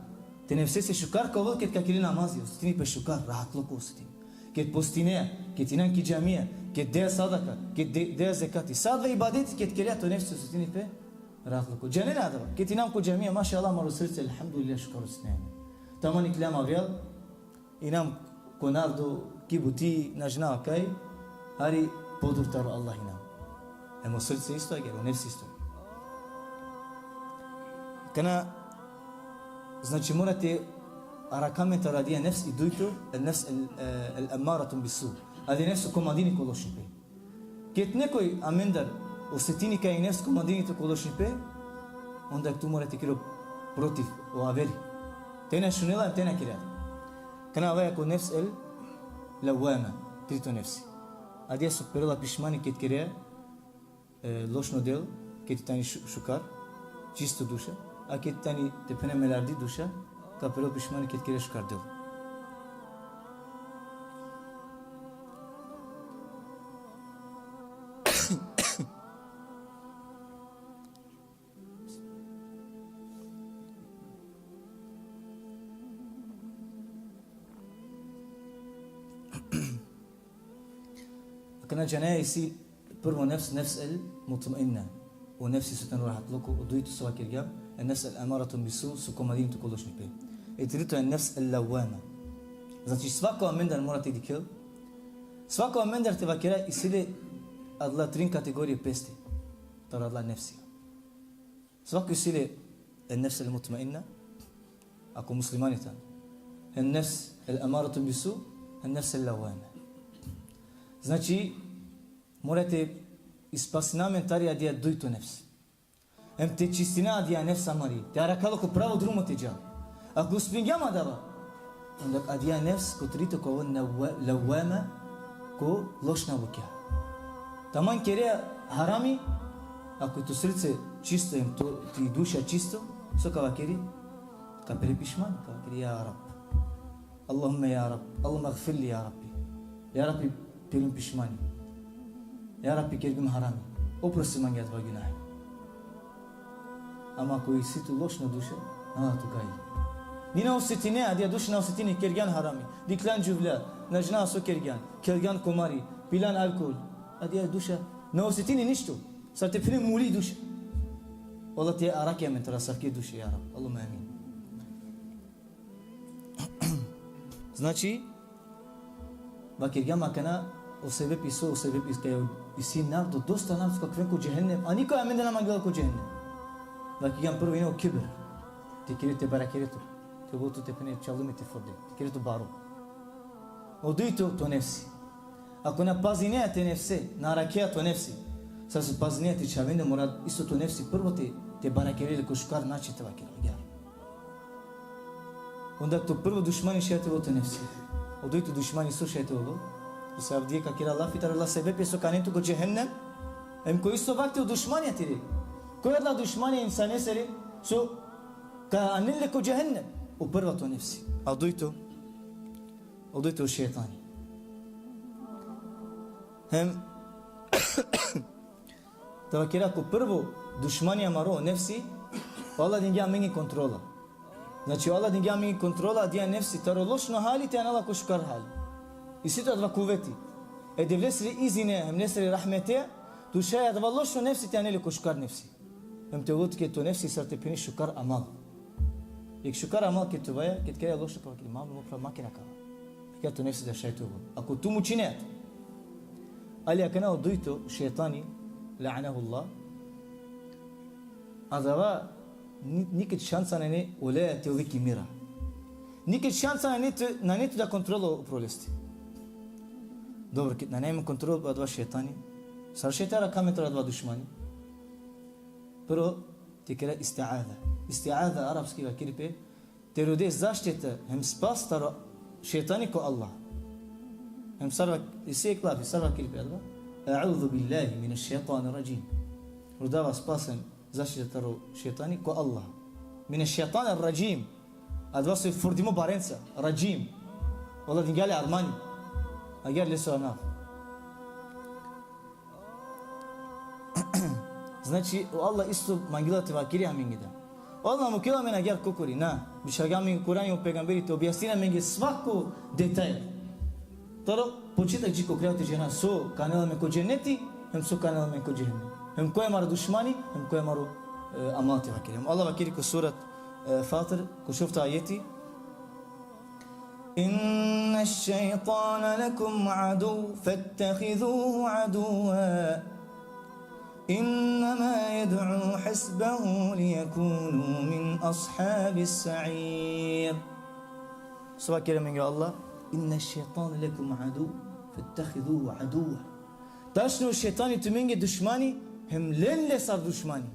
Te nefsese šukar ka ovel ked ka kere namazi, osetini pe šukar, rahatluko osetini. Ked postinea, ked inan ki džamija, ked dea sadaka, ked de-, dea zekati. Sa adava ibadeti ked kerea, to nefsi osetini pe rahatluko. Džanena adava, ked inam ko džamija, mašallah, amaro srce, elhamdulillah, šukar osetini. Taman iklem avrijal, inam ko narodo, ki buti, na džanav kaj, hari podur taro Allah inam. Hem o srce isto agjar, o nefsi isto. Kana, znači, mora te arakha amen taro adija nefs i dujto, el nefs el, e, el emaratun bisu. Adija nefs so komandini ko lošnipe. Ked nekoj amendar osetini kaj i nefs komandini tu ko lošnipe, onda tu mora te kere protiv, o averi. Te na šunela, te na kerea. Kana avaja ko nefs el levvama, trito nefsi. Adija so perela pišmani ked kerea, e, lošno del, ked tani šu-, šukar, čisto duša, a ked tani te phene melardi duša, ka perel pišmani ked kerea šukar del. Kana džanaja isi prvo nefs, nefs el mutmainna. O nefsi so tano rahatluko, o dujto so vakergjam, e nefs el emaratun bisu, so komandini tu ko lošnipe. E trito e nefs el levvama. Znači, svako amendar mora te dikhel, svako amendar te vakera isi le adala trin kategorije peste. Taro adala nefsi. Svako isi le e nefs el mutmainna, ako muslimani tano. E nefs el emaratun bisu, An-nefs al-levvame. Znači, mora te ispasina amen tari adija dujto nefs. Em te čistina adija nefs amari. Te arakha lo ko pravo drumo te džal. Ako uspingjam adava, onda adija nefs ko trito ka ovel nevva-, levvama ko lošna bukja. Taman kere harami, ako to srce čisto em to, ti duša čisto, so ka vakeri? Ka pere pišmani, ka vakeri: Ja Rab. Allahumme ja Rab, Allahumme gfirli ja Rabbi. Ja Rabbi, perim pišmani. Ja Rabbi, kergjum harami. Oprosti mange adava gunahi. Ama ako isi tu lošna duša, na tu kaj. Ni na osetine, adija duša na osetine, kergjan harami. Dikhljan džuvlja, na džana so kergjan, khelgjan komari, piljan alkohol. Adija duša na osetine ništo. Sar te phene muli duša. Allah te arakhi amen tari asavke duše, ja Rab. Allahumme amin. Znači, vakergjam akana o sebepi so, o sebepi kaj isi narodo, dosta narodo ka khuven ko džehennem, a niko amende na mangela ko džehennem. Vakergjam prvo ine o kibir. Te kere, te barakere tu. Te ovel tu te phene čalumi, te forde. Te kere tu baro. O dujto to nefsi. Ako na pazinea te nefse, na arakhea to nefsi. Sar so pazinea te čhavende, mora isto to nefsi prvo te, te barakere le ko šukar način, te vakera agjaar. Onda to prvo dušmani šaj te ovel to nefsi. O dujto dušmani so šaj te ovel? Sar avdive ka kera lafi taro adala sebepi so ka anen tu ko džehennem, em ko isto vakti o dušmani tire. Koj adala dušmani insanesere so ka anen le ko džehennem? O prvo to nefsi. A dujto? O dujto šejtani. Hem, te vakera, ko prvo dušmani amaro, nefsi, o Allah dingja amenge kontrola. Znači, o Allah dingja amenge kontrola adija nefsi taro lošno hali te ana la ko šukar hali. Isi tu adava kuveti. E Devlesere izine, hem lesere rahmete, tu šaj adava lošno nefsi te ane le ko šukar nefsi. Hem te ovel tuke to nefsi sar te phene šukar amal. Jekh šukar amal ked te ovaja, ked keraja lošno, ka vakere: Ma, mo phral, ma kere akava. Akava to nefsi da šaj te ovel. Ako tu mučinea tu. Ali akana o dujto, šejtani, la'anehullah, adava ni-, niked šansa nane oleja te ovel ki mira. Niked šansa nane tu, nane tu da kontrola upro leste. Dobro, ked nane amen kontrola adava šejtani, sar šaj te arakha amen taro adava dušmani? Prvo, te kera isti'aza. Isti'aza arapski vakeri pe te rode zaštita hem spas taro šejtani ko Allah. Hem sar vak-, isi jekh lafi, sar vakeri pe adava? E'udhu billahi minaš-šejtanir-radžim. Rodava spas hem zaštita taro šejtani ko Allah. Minaš-šejtanir-radžim. Adava so frdimo barenca, radžim. O Allah dingja le armani. Agjaar lesoro anav. Znači, o Allah isto mangela te vakeri amenge da. O Allah mukela amen agjaar kokori, na. Bičhalgja amenge Kurani, o pejgamberi te objasnini amenge svako detalj. Taro početak dži ko kraj te džana so ka anel amen ko dženeti, hem so ka anel amen ko džehennem. Hem koj amaro dušmani, hem koj amaro, e, amal, te vakeri. Hem Allah vakeri ko surat, e, Fatir, ko šovto ajeti: إن الشيطان لكم عدو فاتخذوه عدوا إنما يدعو حزبه ليكونوا من أصحاب السعير. So vakeri amenge o Allah: إن الشيطان لكم عدو فاتخذوه عدوا. Tačno šejtani tumenge dušmani, hem len le sar dušmani.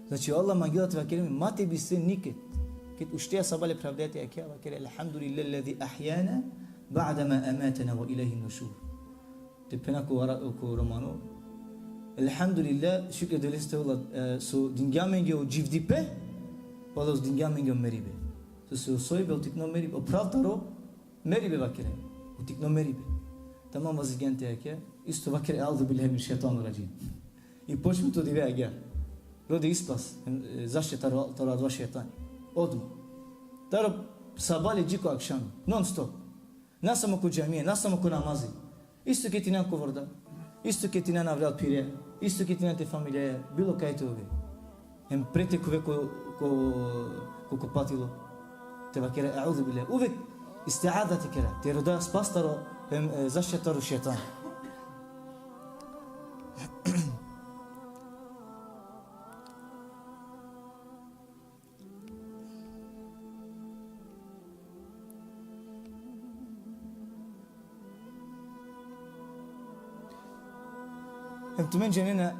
Znači, o Allah mangela te vakeri amen, ma te bistre niked. Ked uštea sabale phravdea te jakhea, vakere: الحمد لله الذي أحيانا بعد ما أماتنا وإليه النشور. Te phena ko ara-, ko romano: Elhamdulillah, šukar Devleste, o Allah, e, so dingja amenge o dživdipe, o Allah so dingja amenge o meribe. So, so sojbe, o tikno meribe, o phral taro meribe vakere. O tikno meribe. Tamam, vazigjan te jakhe, isto vakere: Euzu billahi minaš-šejtanir-radžim. I počmi to dive agjaar. Rode ispas, e, zaštita taro, taro adava šejtani. Odma. Taro sabale dži ko akšami. Non stop. Na samo ko džamija, na samo ko namazi. Isto ked injan ko vorda. Isto ked injan avrijal phire. Isto ked injan te familijaja. Bilo kaj te ove. Hem pre te khuve ko, ko, ko kupatilo, te vakere: Euzu billah. Uvek isti'aza te kera. Te roda spas taro, hem, e, zaštita taro šejtan. Em tumen džanena,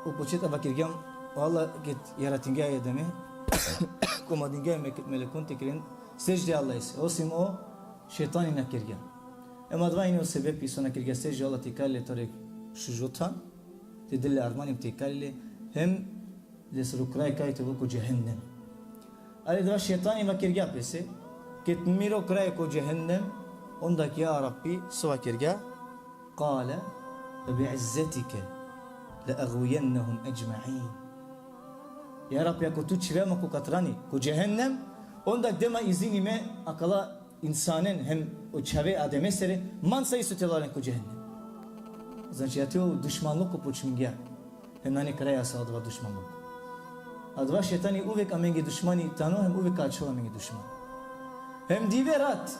u početka vakergjam, o Allah ked jaratingja e Ademe, komandingja e me-, melekun te keren sežde Allahese, osim o šejtani na kergja. Em adava ine o sebepi so na kergja sežde, Allah te ikalel le taro šužo than, te del le armani te ikalel le, hem lesoro kraj kaj te ovel ko džehennem. Ali adava šejtani vakergja pese, ked miro kraj ko džehennem, onda ja Rabbi so vakergja, kale, فبعزتك لأغوينهم أجمعين. Ja Rabbi, ako tu čhive ma ko katrani, ko džehennem, onda de ma izini me akala insanen hem o čhave Ademesere, mansa isto te lalen ko džehennem. Znači, ate o dušmanluko počmingja. Hem nane kraja sa adava dušmanluko. Adava šejtani uvek amenge dušmani tano, hem uvek ka ačhol amenge dušmani. Hem dive rat,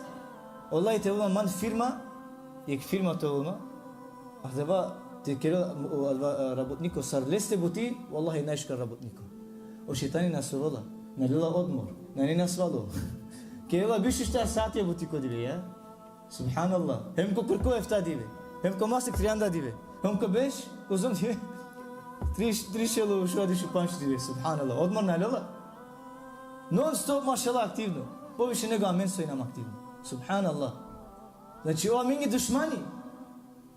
Allah te ovel man firma, jek firma te ovel man, adava te kerel, o, adava, e, rabotniko sar leste buti, vallahi najšukar rabotniko. O šejtani na sovela, na lela odmor, nane nasvalo. Kerela biš u štar saatija buti ko dive, ja? Subhanallah. Hem ko kurko efta dive. Hem ko masek trianda dive. Hem ko berš, kozom dive? Triš, triš elo u šuva diš u pandž dive. Subhanallah. Odmor na lela. Non stop, mašallah, aktivno. Poviše nego amen so inam aktivno. Subhanallah. Znači, ov amenge dušmani.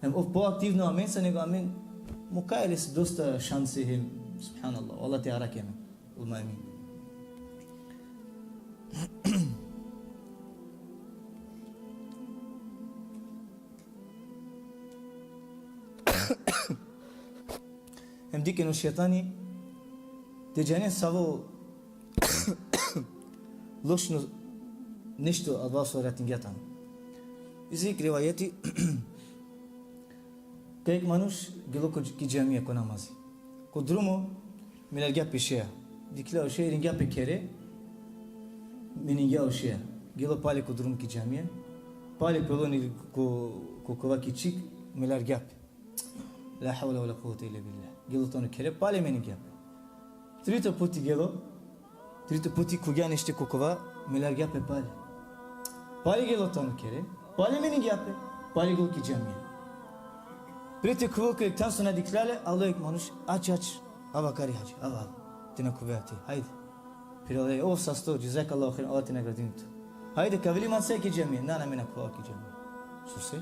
Hem ov poaktivno amensa nego amen. Mukaja lese dosta šanse hem, subhanallah. Allah te arakhel amen. Allahumma amin. Hem dikhen o šejtani, te džanen savo lošno nešto adava so jaratingja tano. Isi jek rivajeti, kaj jek manuš gelo ko, ki džamija ko namazi. Ko drumo, milargja pe šeja. Dikhlja o šeja, iringja pe khere, meningja o šeja. Gelo pale ko drumo ki džamija. Pale pelo ni ko, ko kova ki čhik, milargja pe. La havle ve la kuvvete illa billah. Gelo tano khere, pale meningja pe. Trito puti gelo, trito puti khuvgja nešto ko kova, milargja pe pale. Pale gelo tano khere, pale meningja pe, pale gelo ki džamija. Pre te khuvel ko jek than so na dikhlja le, alo jek manuš, ač, ač, ava kari hadži, ava, ava. Te na khuve ate, hajde. Piro le, o sasto, džezakallahu hajren, Allah te nagradini tu. Hajde, ka avel li mansa ki džamija? Na, na, me na khuva ki džamija. Sose?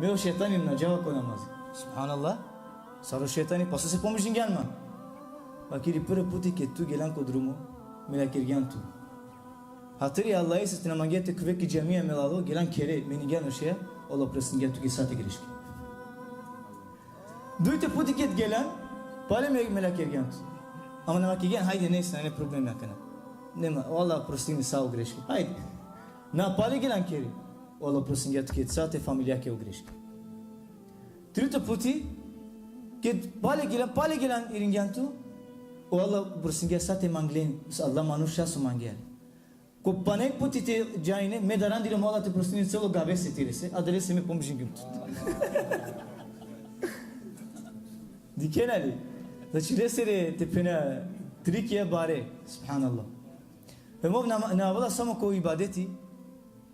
Me o šejtani na džava ko namazi. Subhanallah. Sar o šejtani, pa sose pomožingjan man? Vakeri, prvo puti ked tu gelan ko drumo, milargjan tu. Hatiri Allahese te na mangea te khuve ki džamija, melalo, gelan khere, meningjan o šeja, Allah oprostingja tuke sa te greške. Dujto puti ked gelan, pale me, milargjan tu. Ama na vakergjan, hajde, nese, nane problemi akana. Nema, o Allah oprostini sa o greške. Hajde. Na, pale gelan khere. O Allah oprostingja tuke sa te familijake o greške. Trito puti, ked pale gelan, pale gelan iringjan tu, o Allah oprostingja sa te manglen, sa adala manuša so mangea le. Ko pandžto puti te dža ine, me darandilo, o Allah te prostini celo gavese tirese, adalese me pomožingjum tut. Dikhena li? Znači, lesere te phena trikija bare, subhanallah. Hem ov na, na avela samo ko ibadeti,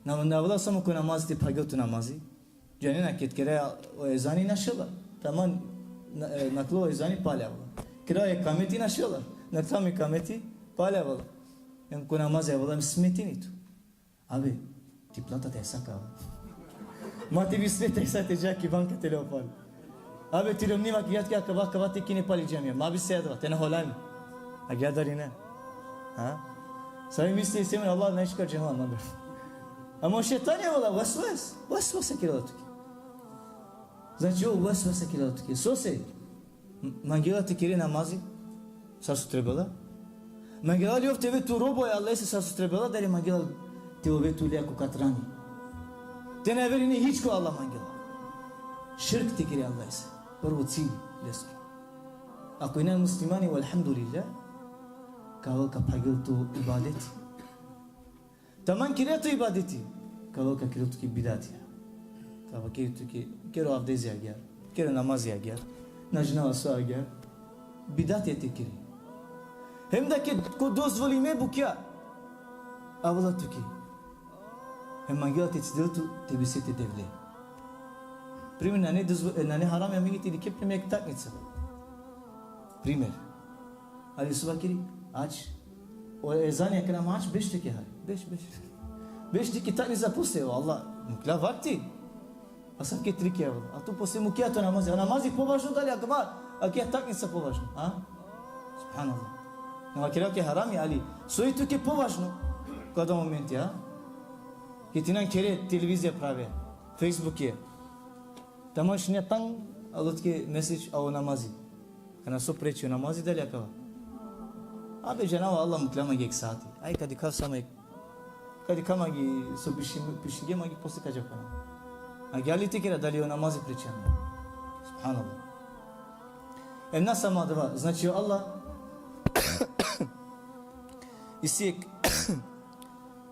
na, na avela samo ko namazi te phagel tu namazi. Džanena, ked kera o ezani našela. Taman na, e, nakhlo o ezani, pale avela. Kera o ekameti našela. Nakhlo o ekameti, pale avela. Hem ko namazi avela, hem smetini tu. Abe, ti plata te sa ka. Ma ti bistre te sa te dža ki banka te le o pale. Abe, ti romni vakergja tuke, akava, akava te kine pale džamija. Ma bi se adava, te na holami. Agjaar da li ne? Ha? Savi misli isi amen, Allah najšukar džanela, mandar. Ama o šejtani avela, vesves, vesvese kerela tuke. Znači, o vesvese kerela tuke. Sose? M-, mangela te kere namazi, sar so trebela. Mangela li ov te ove tu robo e Allahese sar so trebela, dali mangela te ove tu lea ko katrani. Te na verujne hič ko Allah mangela. Širk te kere Allahese. Prvo cilj lesoro. Ako ine muslimani, elhamdulillah, ka avel ka phagel tu ibadeti. Taman kere tu ibadeti, ka avel ka kere tuke bidatija. Ka vakeri tuke, kero avdezi agjaar, kero namazi agjaar, na džanav so agjaar, bidatija te kere. Hem da ke ko dozvolime bukja avela tuke. Hem mangela te cidel tu te bistre te Devle. Primer, nane, dozvo- e, nane harami amenge te dikhe primer jek taknica. Primer. Ali so vakeri, ač. O ezani akana ač, beš te ke hari. Beš, beš. Beš, dikhe taknica posle, o Allah, mukhlja vakti. Asavke trikija, o Allah. A tu posle mukea to namazi. A namazi považno dali akava, a ki taknica považno, a? Subhanallah. Na vakera ke harami, ali soj tuke považno ko adava momenti, a? Ki ti nan kere televizija prave, Facebook e. Tamo šinja tang, alo tuke message, a o namazi. Kana so preči, o namazi dali akava? Abe, džanava, Allah mukhlja mange jek sati. Aj, ka dikhav samo jek, ka dikhav mange so piši-, pišinge mange, posle ka džav ko namazi. A geli te kera dali o namazi preči ame. Subhanallah. Em na samo adava, znači o Allah, isi jek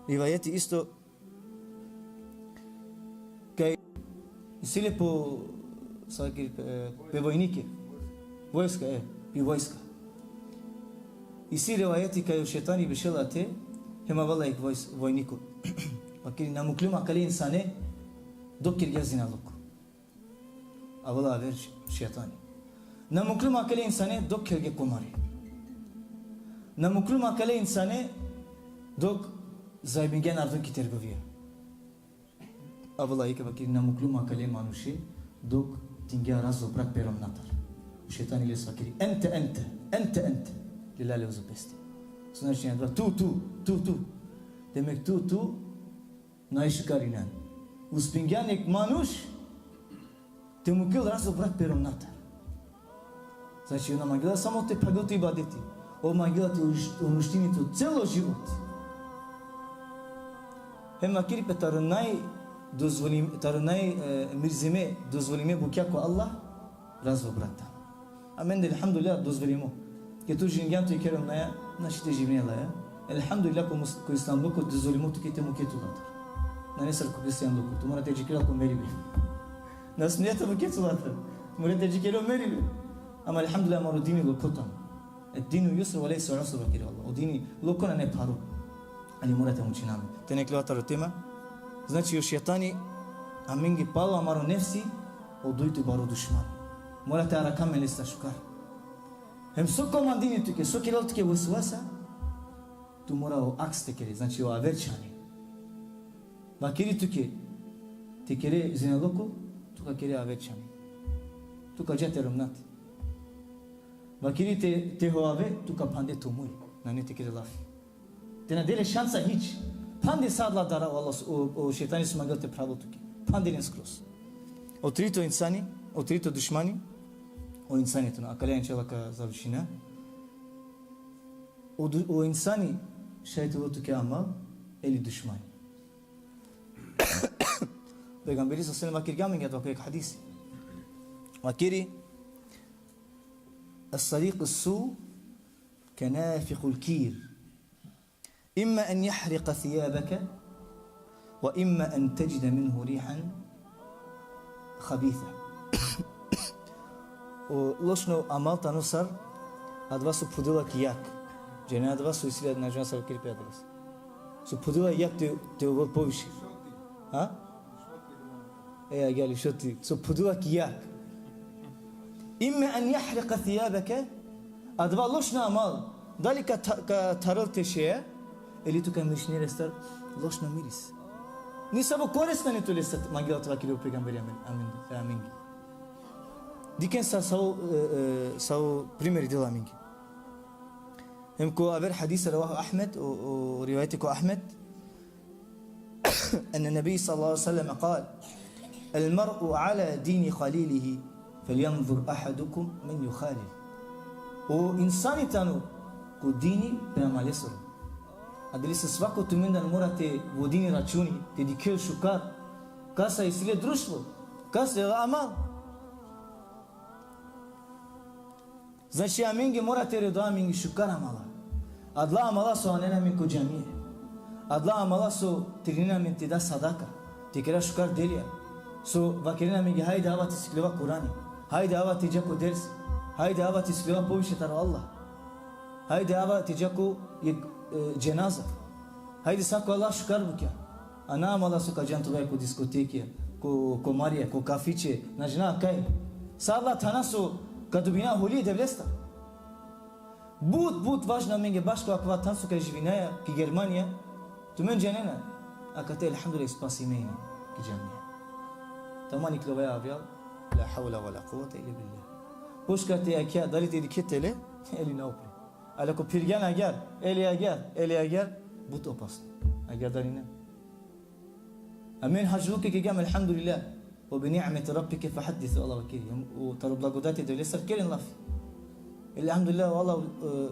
rivajeti isto, kaj isi le po, sa ki, e, pe vojnike. Vojska, e, pi vojska. Isi rivajeti kaj o šejtani bešela te, hem avela jek vojs-, vojniko. Vakeri, na muklum akale insane, dok kergja zinaluk. Avela aver š-, šejtani. Na muklum akale insane, dok kergja komari. Na muklum akale insane, dok zajmingja narodo ki trgovija. Avela jek, vakeri, na muklum akale manuše, dok tingja razvod brak pe romnatar. O šejtani lese vakeri, ente, ente, ente, ente. Lelja le uzo peste. So značini adava? Tu, tu, tu, tu. Demek tu, tu, naj šukar inan. Uspingjan jek manuš te mukel razvod brak pe romnatar. Znači, on na mangela samo te phagel to ibadeti. On mangela te uniš-, uništini to celo život. Hem vakeri pe taro naj dozvolim-, taro naj, e, mrzime, dozvolime bukja ko Allah, razvod brak tano. Amende, elhamdulillah, dozvolimo. Ke tu ženingjan, tu ikere romnaja, našti te živine laja. Elhamdulillah, ko mus-, ko islamluko dozvolimo tuke te muke tulatar. Nane sar ko hristijanluko, tu mora te džikere ko meribe. Na smineja te muke tulatar. Mora te džikere o meribe. Ama elhamdulillah, amaro dini lokho tano. Ed-dinu jusr ve lejse usr, vakeri o Allah. O dini lokho, nane pharo. Ali mora te mučina amen. Te na iklova taro tema. Znači, o šejtani amenge palo amaro nefsi, o dujto baro dušmani. Mora te arakha amen leste šukar. Hem so komandini tuke, so kerela tuke vesvesa, tu mora o aks te kere, znači o aver čhane. Vakeri tuke te kere zinaluko, tu ka kere aver čhane. Tu ka dža te romnat. Vakeri te, te hovave, tu ka phande to muj, nane te kere lafi. Te na de le šansa hič. Phande sa adala dara, o Allah, o, o šejtani so mangela te phravel tuke. Phande len skroz. O trito insani, o trito dušmani, o insani tano, akale inšallah ka završina. O du-, o insani šaj te ovel tuke amal, eli dušmani. Pejgamberi sallallahu alejhi ve sellem vakergja amenge adava ko jek hadisi. Vakeri, الصديق السوء كنافخ الكير، إما أن يحرق ثيابك، وإما أن تجد منه ريحا خبيثة. O lošno amal tano sar adava so phudela ki jag. Džane adava so isi le, na džanav sar vakeri pe adava. So phudela jag te, te ovel poviše. Ha? E, agjaar, šoti. So phudela ki jag. إما أن يحرق ثيابك, adava lošno amal, dali ka tha-, ka tharel te šeja, ili tu ka mirišine lestar lošno miris. Nisavo korisno nane tu lestar, mangela te vakeri o pejgamberi amen, amen, amen. Dikhen sa, savo, e, e, savo primeri dela amenge. Hem ko aver hadis, رواه أحمد, o, o rivajeti ko Ahmed, أن النبي صلى الله عليه وسلم قال: المرء على دين خليله فلينظر أحدكم من يخالل. O insani tano ko dini pe amalesoro. Adalese svako tumendar mora te vodini računi, te dikhel šukar kasa isi le društvo, kasa isi le amal. Znači, amenge mora te redova amenge šukar amala. Adala amala so anena amen ko džamija. Adala amala so terinena amen te da sadaka, te kera šukar delija. So vakerena amenge, hajde ava te sikljova Kurani. Hajde ava te dža ko dersi. Hajde ava te sikljova poviše taro Allah. Hajde ava te dža ko jek, e, dženaza. Hajde sa ko Allah šukar bukja. A na amala so ka džan tumen ko diskoteke, ko, ko marija, ko kafiće, na džana kaj. Sa adala thana so ka dobina holi e Devlestar. But, but važno amenge bašo akava than so ka živinaja ki Germanija. Tumen džanena. Akate, elhamdulillah, spasime ine ki džamija. Taman iklovaja avrijal. La havle ve la kuvvete illa billah. Pošukar te jakha, dali te dikhe tele, eli na upre. Ali ako phirgjan agjar, eli agjar, eli agjar, but opasno. Agjar dali na. Amen hadžluke kergjam, elhamdulillah. Ve bi ni'meti rabbike fehaddis, Allah vakeri. O taro blagodati e Devlestar keren lafi. Elhamdulillah, Allah, e,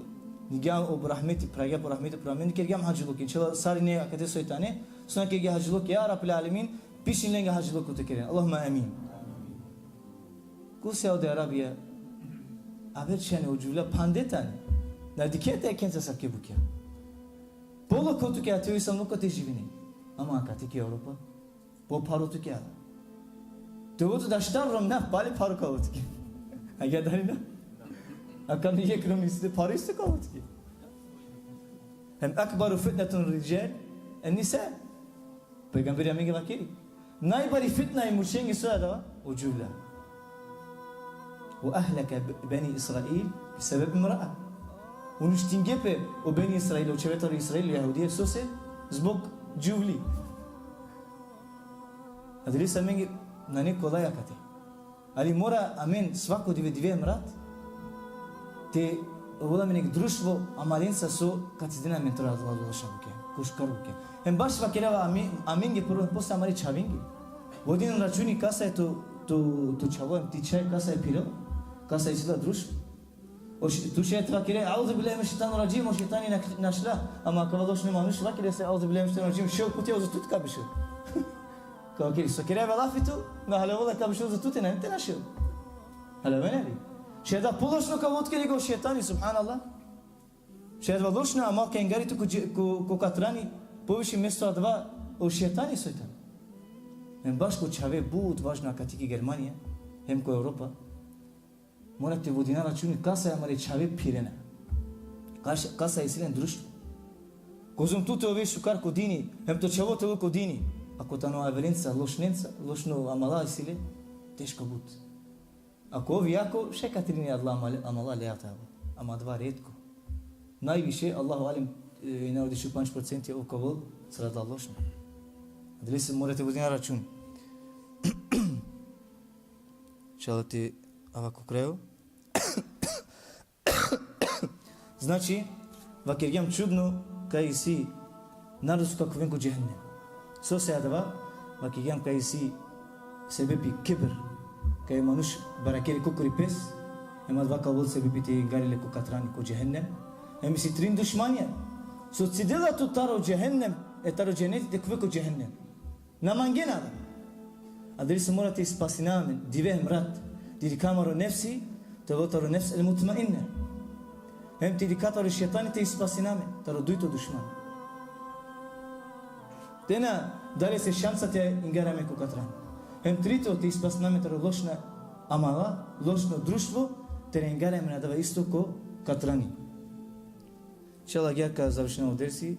nigja o rahmeti, pragja po rahmeti, po rahmeti, kergjam hadžluke. Inšallah, sarine akate soj tane, so na kergje hadžluke, ja Rabbil alemin, pišin lenge hadžluke te keren. Allahumme amin. Ko Saudi Arabija, aver čhane o džuvlja phande tane. Na dikhe te akhenca sar ke bukja. Polo ko tuke ate o islamluko te živine. Ama akate ki Evropa, po pharo tuke. Te ovel tu da štar romnja, pale pharo ka ovel tuke. Agjar dali na? Akana jekh romni isi te pharo isto ka ovel tuke. Hem ekberu fitnetun rical en nisa. Pejgamberi amenge vakeri. Najbari fitna e muršenge so adava, o džuvlja. Ve ehleke beni Israil bi sebebi imra'a. Uništingje pe o Beni Israil, o čhave taro Israil, o Jahudije, sose? Zbog džuvli. Adalese amenge nane kolaj akate. Ali mora amen svako dive, dive hem rat te ovel amen jekh društvo amalenca so ka cidena amen taro adala lošna bukja, ko šukar bukja. Hem baš vakerava amen, amenge prvo, posle amare čhavenge. Vodinen računi kasa e to, to, to čhavo, ti čhaj kasa e phiro, kasa isi la društvo. O š-, tu šaj te vakere, euzu billahi mine šejtani radžim, o šejtani na-, našla. Ama akava lošno manuš vakere se, euzu billahi mine šejtani radžim, šel kute o zotut ka bešel. Ka vakeri, so kerava lafi tu, na haljovela ka bešel o zotute, na te našel. Haljovena li? Šaj da pološno ka otkeri ko šejtani, subhanallah. Šaj da lošno amal ka ingari tu ko dže-, ko, ko katrani, poviše mesto adava o šejtani soj tani. Hem baš ko čhave but važno akate ki Germanija, hem ko Evropa. Mora te vodina računi kasa amare čhave phirena. Kasa, kasa isi len društvo. Kozom tu te ove šukar ko dini, hem to čhavo te ovel ko dini. Ako tano averenca, lošnenca, lošno amala isi le, teško but. Ako ov jako, šaj ka trini adala amale-, amala lea te ovel. Ama adava retko. Najviše, Allahu alem, e, ina odi šu panč procenti ov ka ovel sar adala lošna. Adalese mora te vodina račun. Inšallah te ava ko krajo. Znači, vakergjam čudno kaj isi narodo so ka khuven ko džehennem. Sose adava, vakergjam kaj isi sebepi kibir, kaj manuš barakeri kokori pes, hem adava ka ovel sebepi te ingari le ko katrani, ko džehennem. Hem isi trin dušmanja. So cidela tu taro džehennem, e taro dženeti te khuve ko džehennem. Na mangena da. Adalese mora te ispasina amen, dive hem rat, te dikha amaro nefsi, te ovel taro nefs el mutmainne. Hem te dikha taro šejtani te ispasina amen, taro dujto dušman. Te na dali lese šansa te ingari amen ko katrani. Hem trito te ispasina amen taro lošna amala, lošno društvo, te na ingari amen adava isto ko katrani. Inšallah, agjaar ka završina o dersi.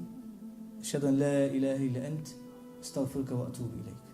Ešhedu en la ilahe illa ent, estagfiruke ve etubu ilejk.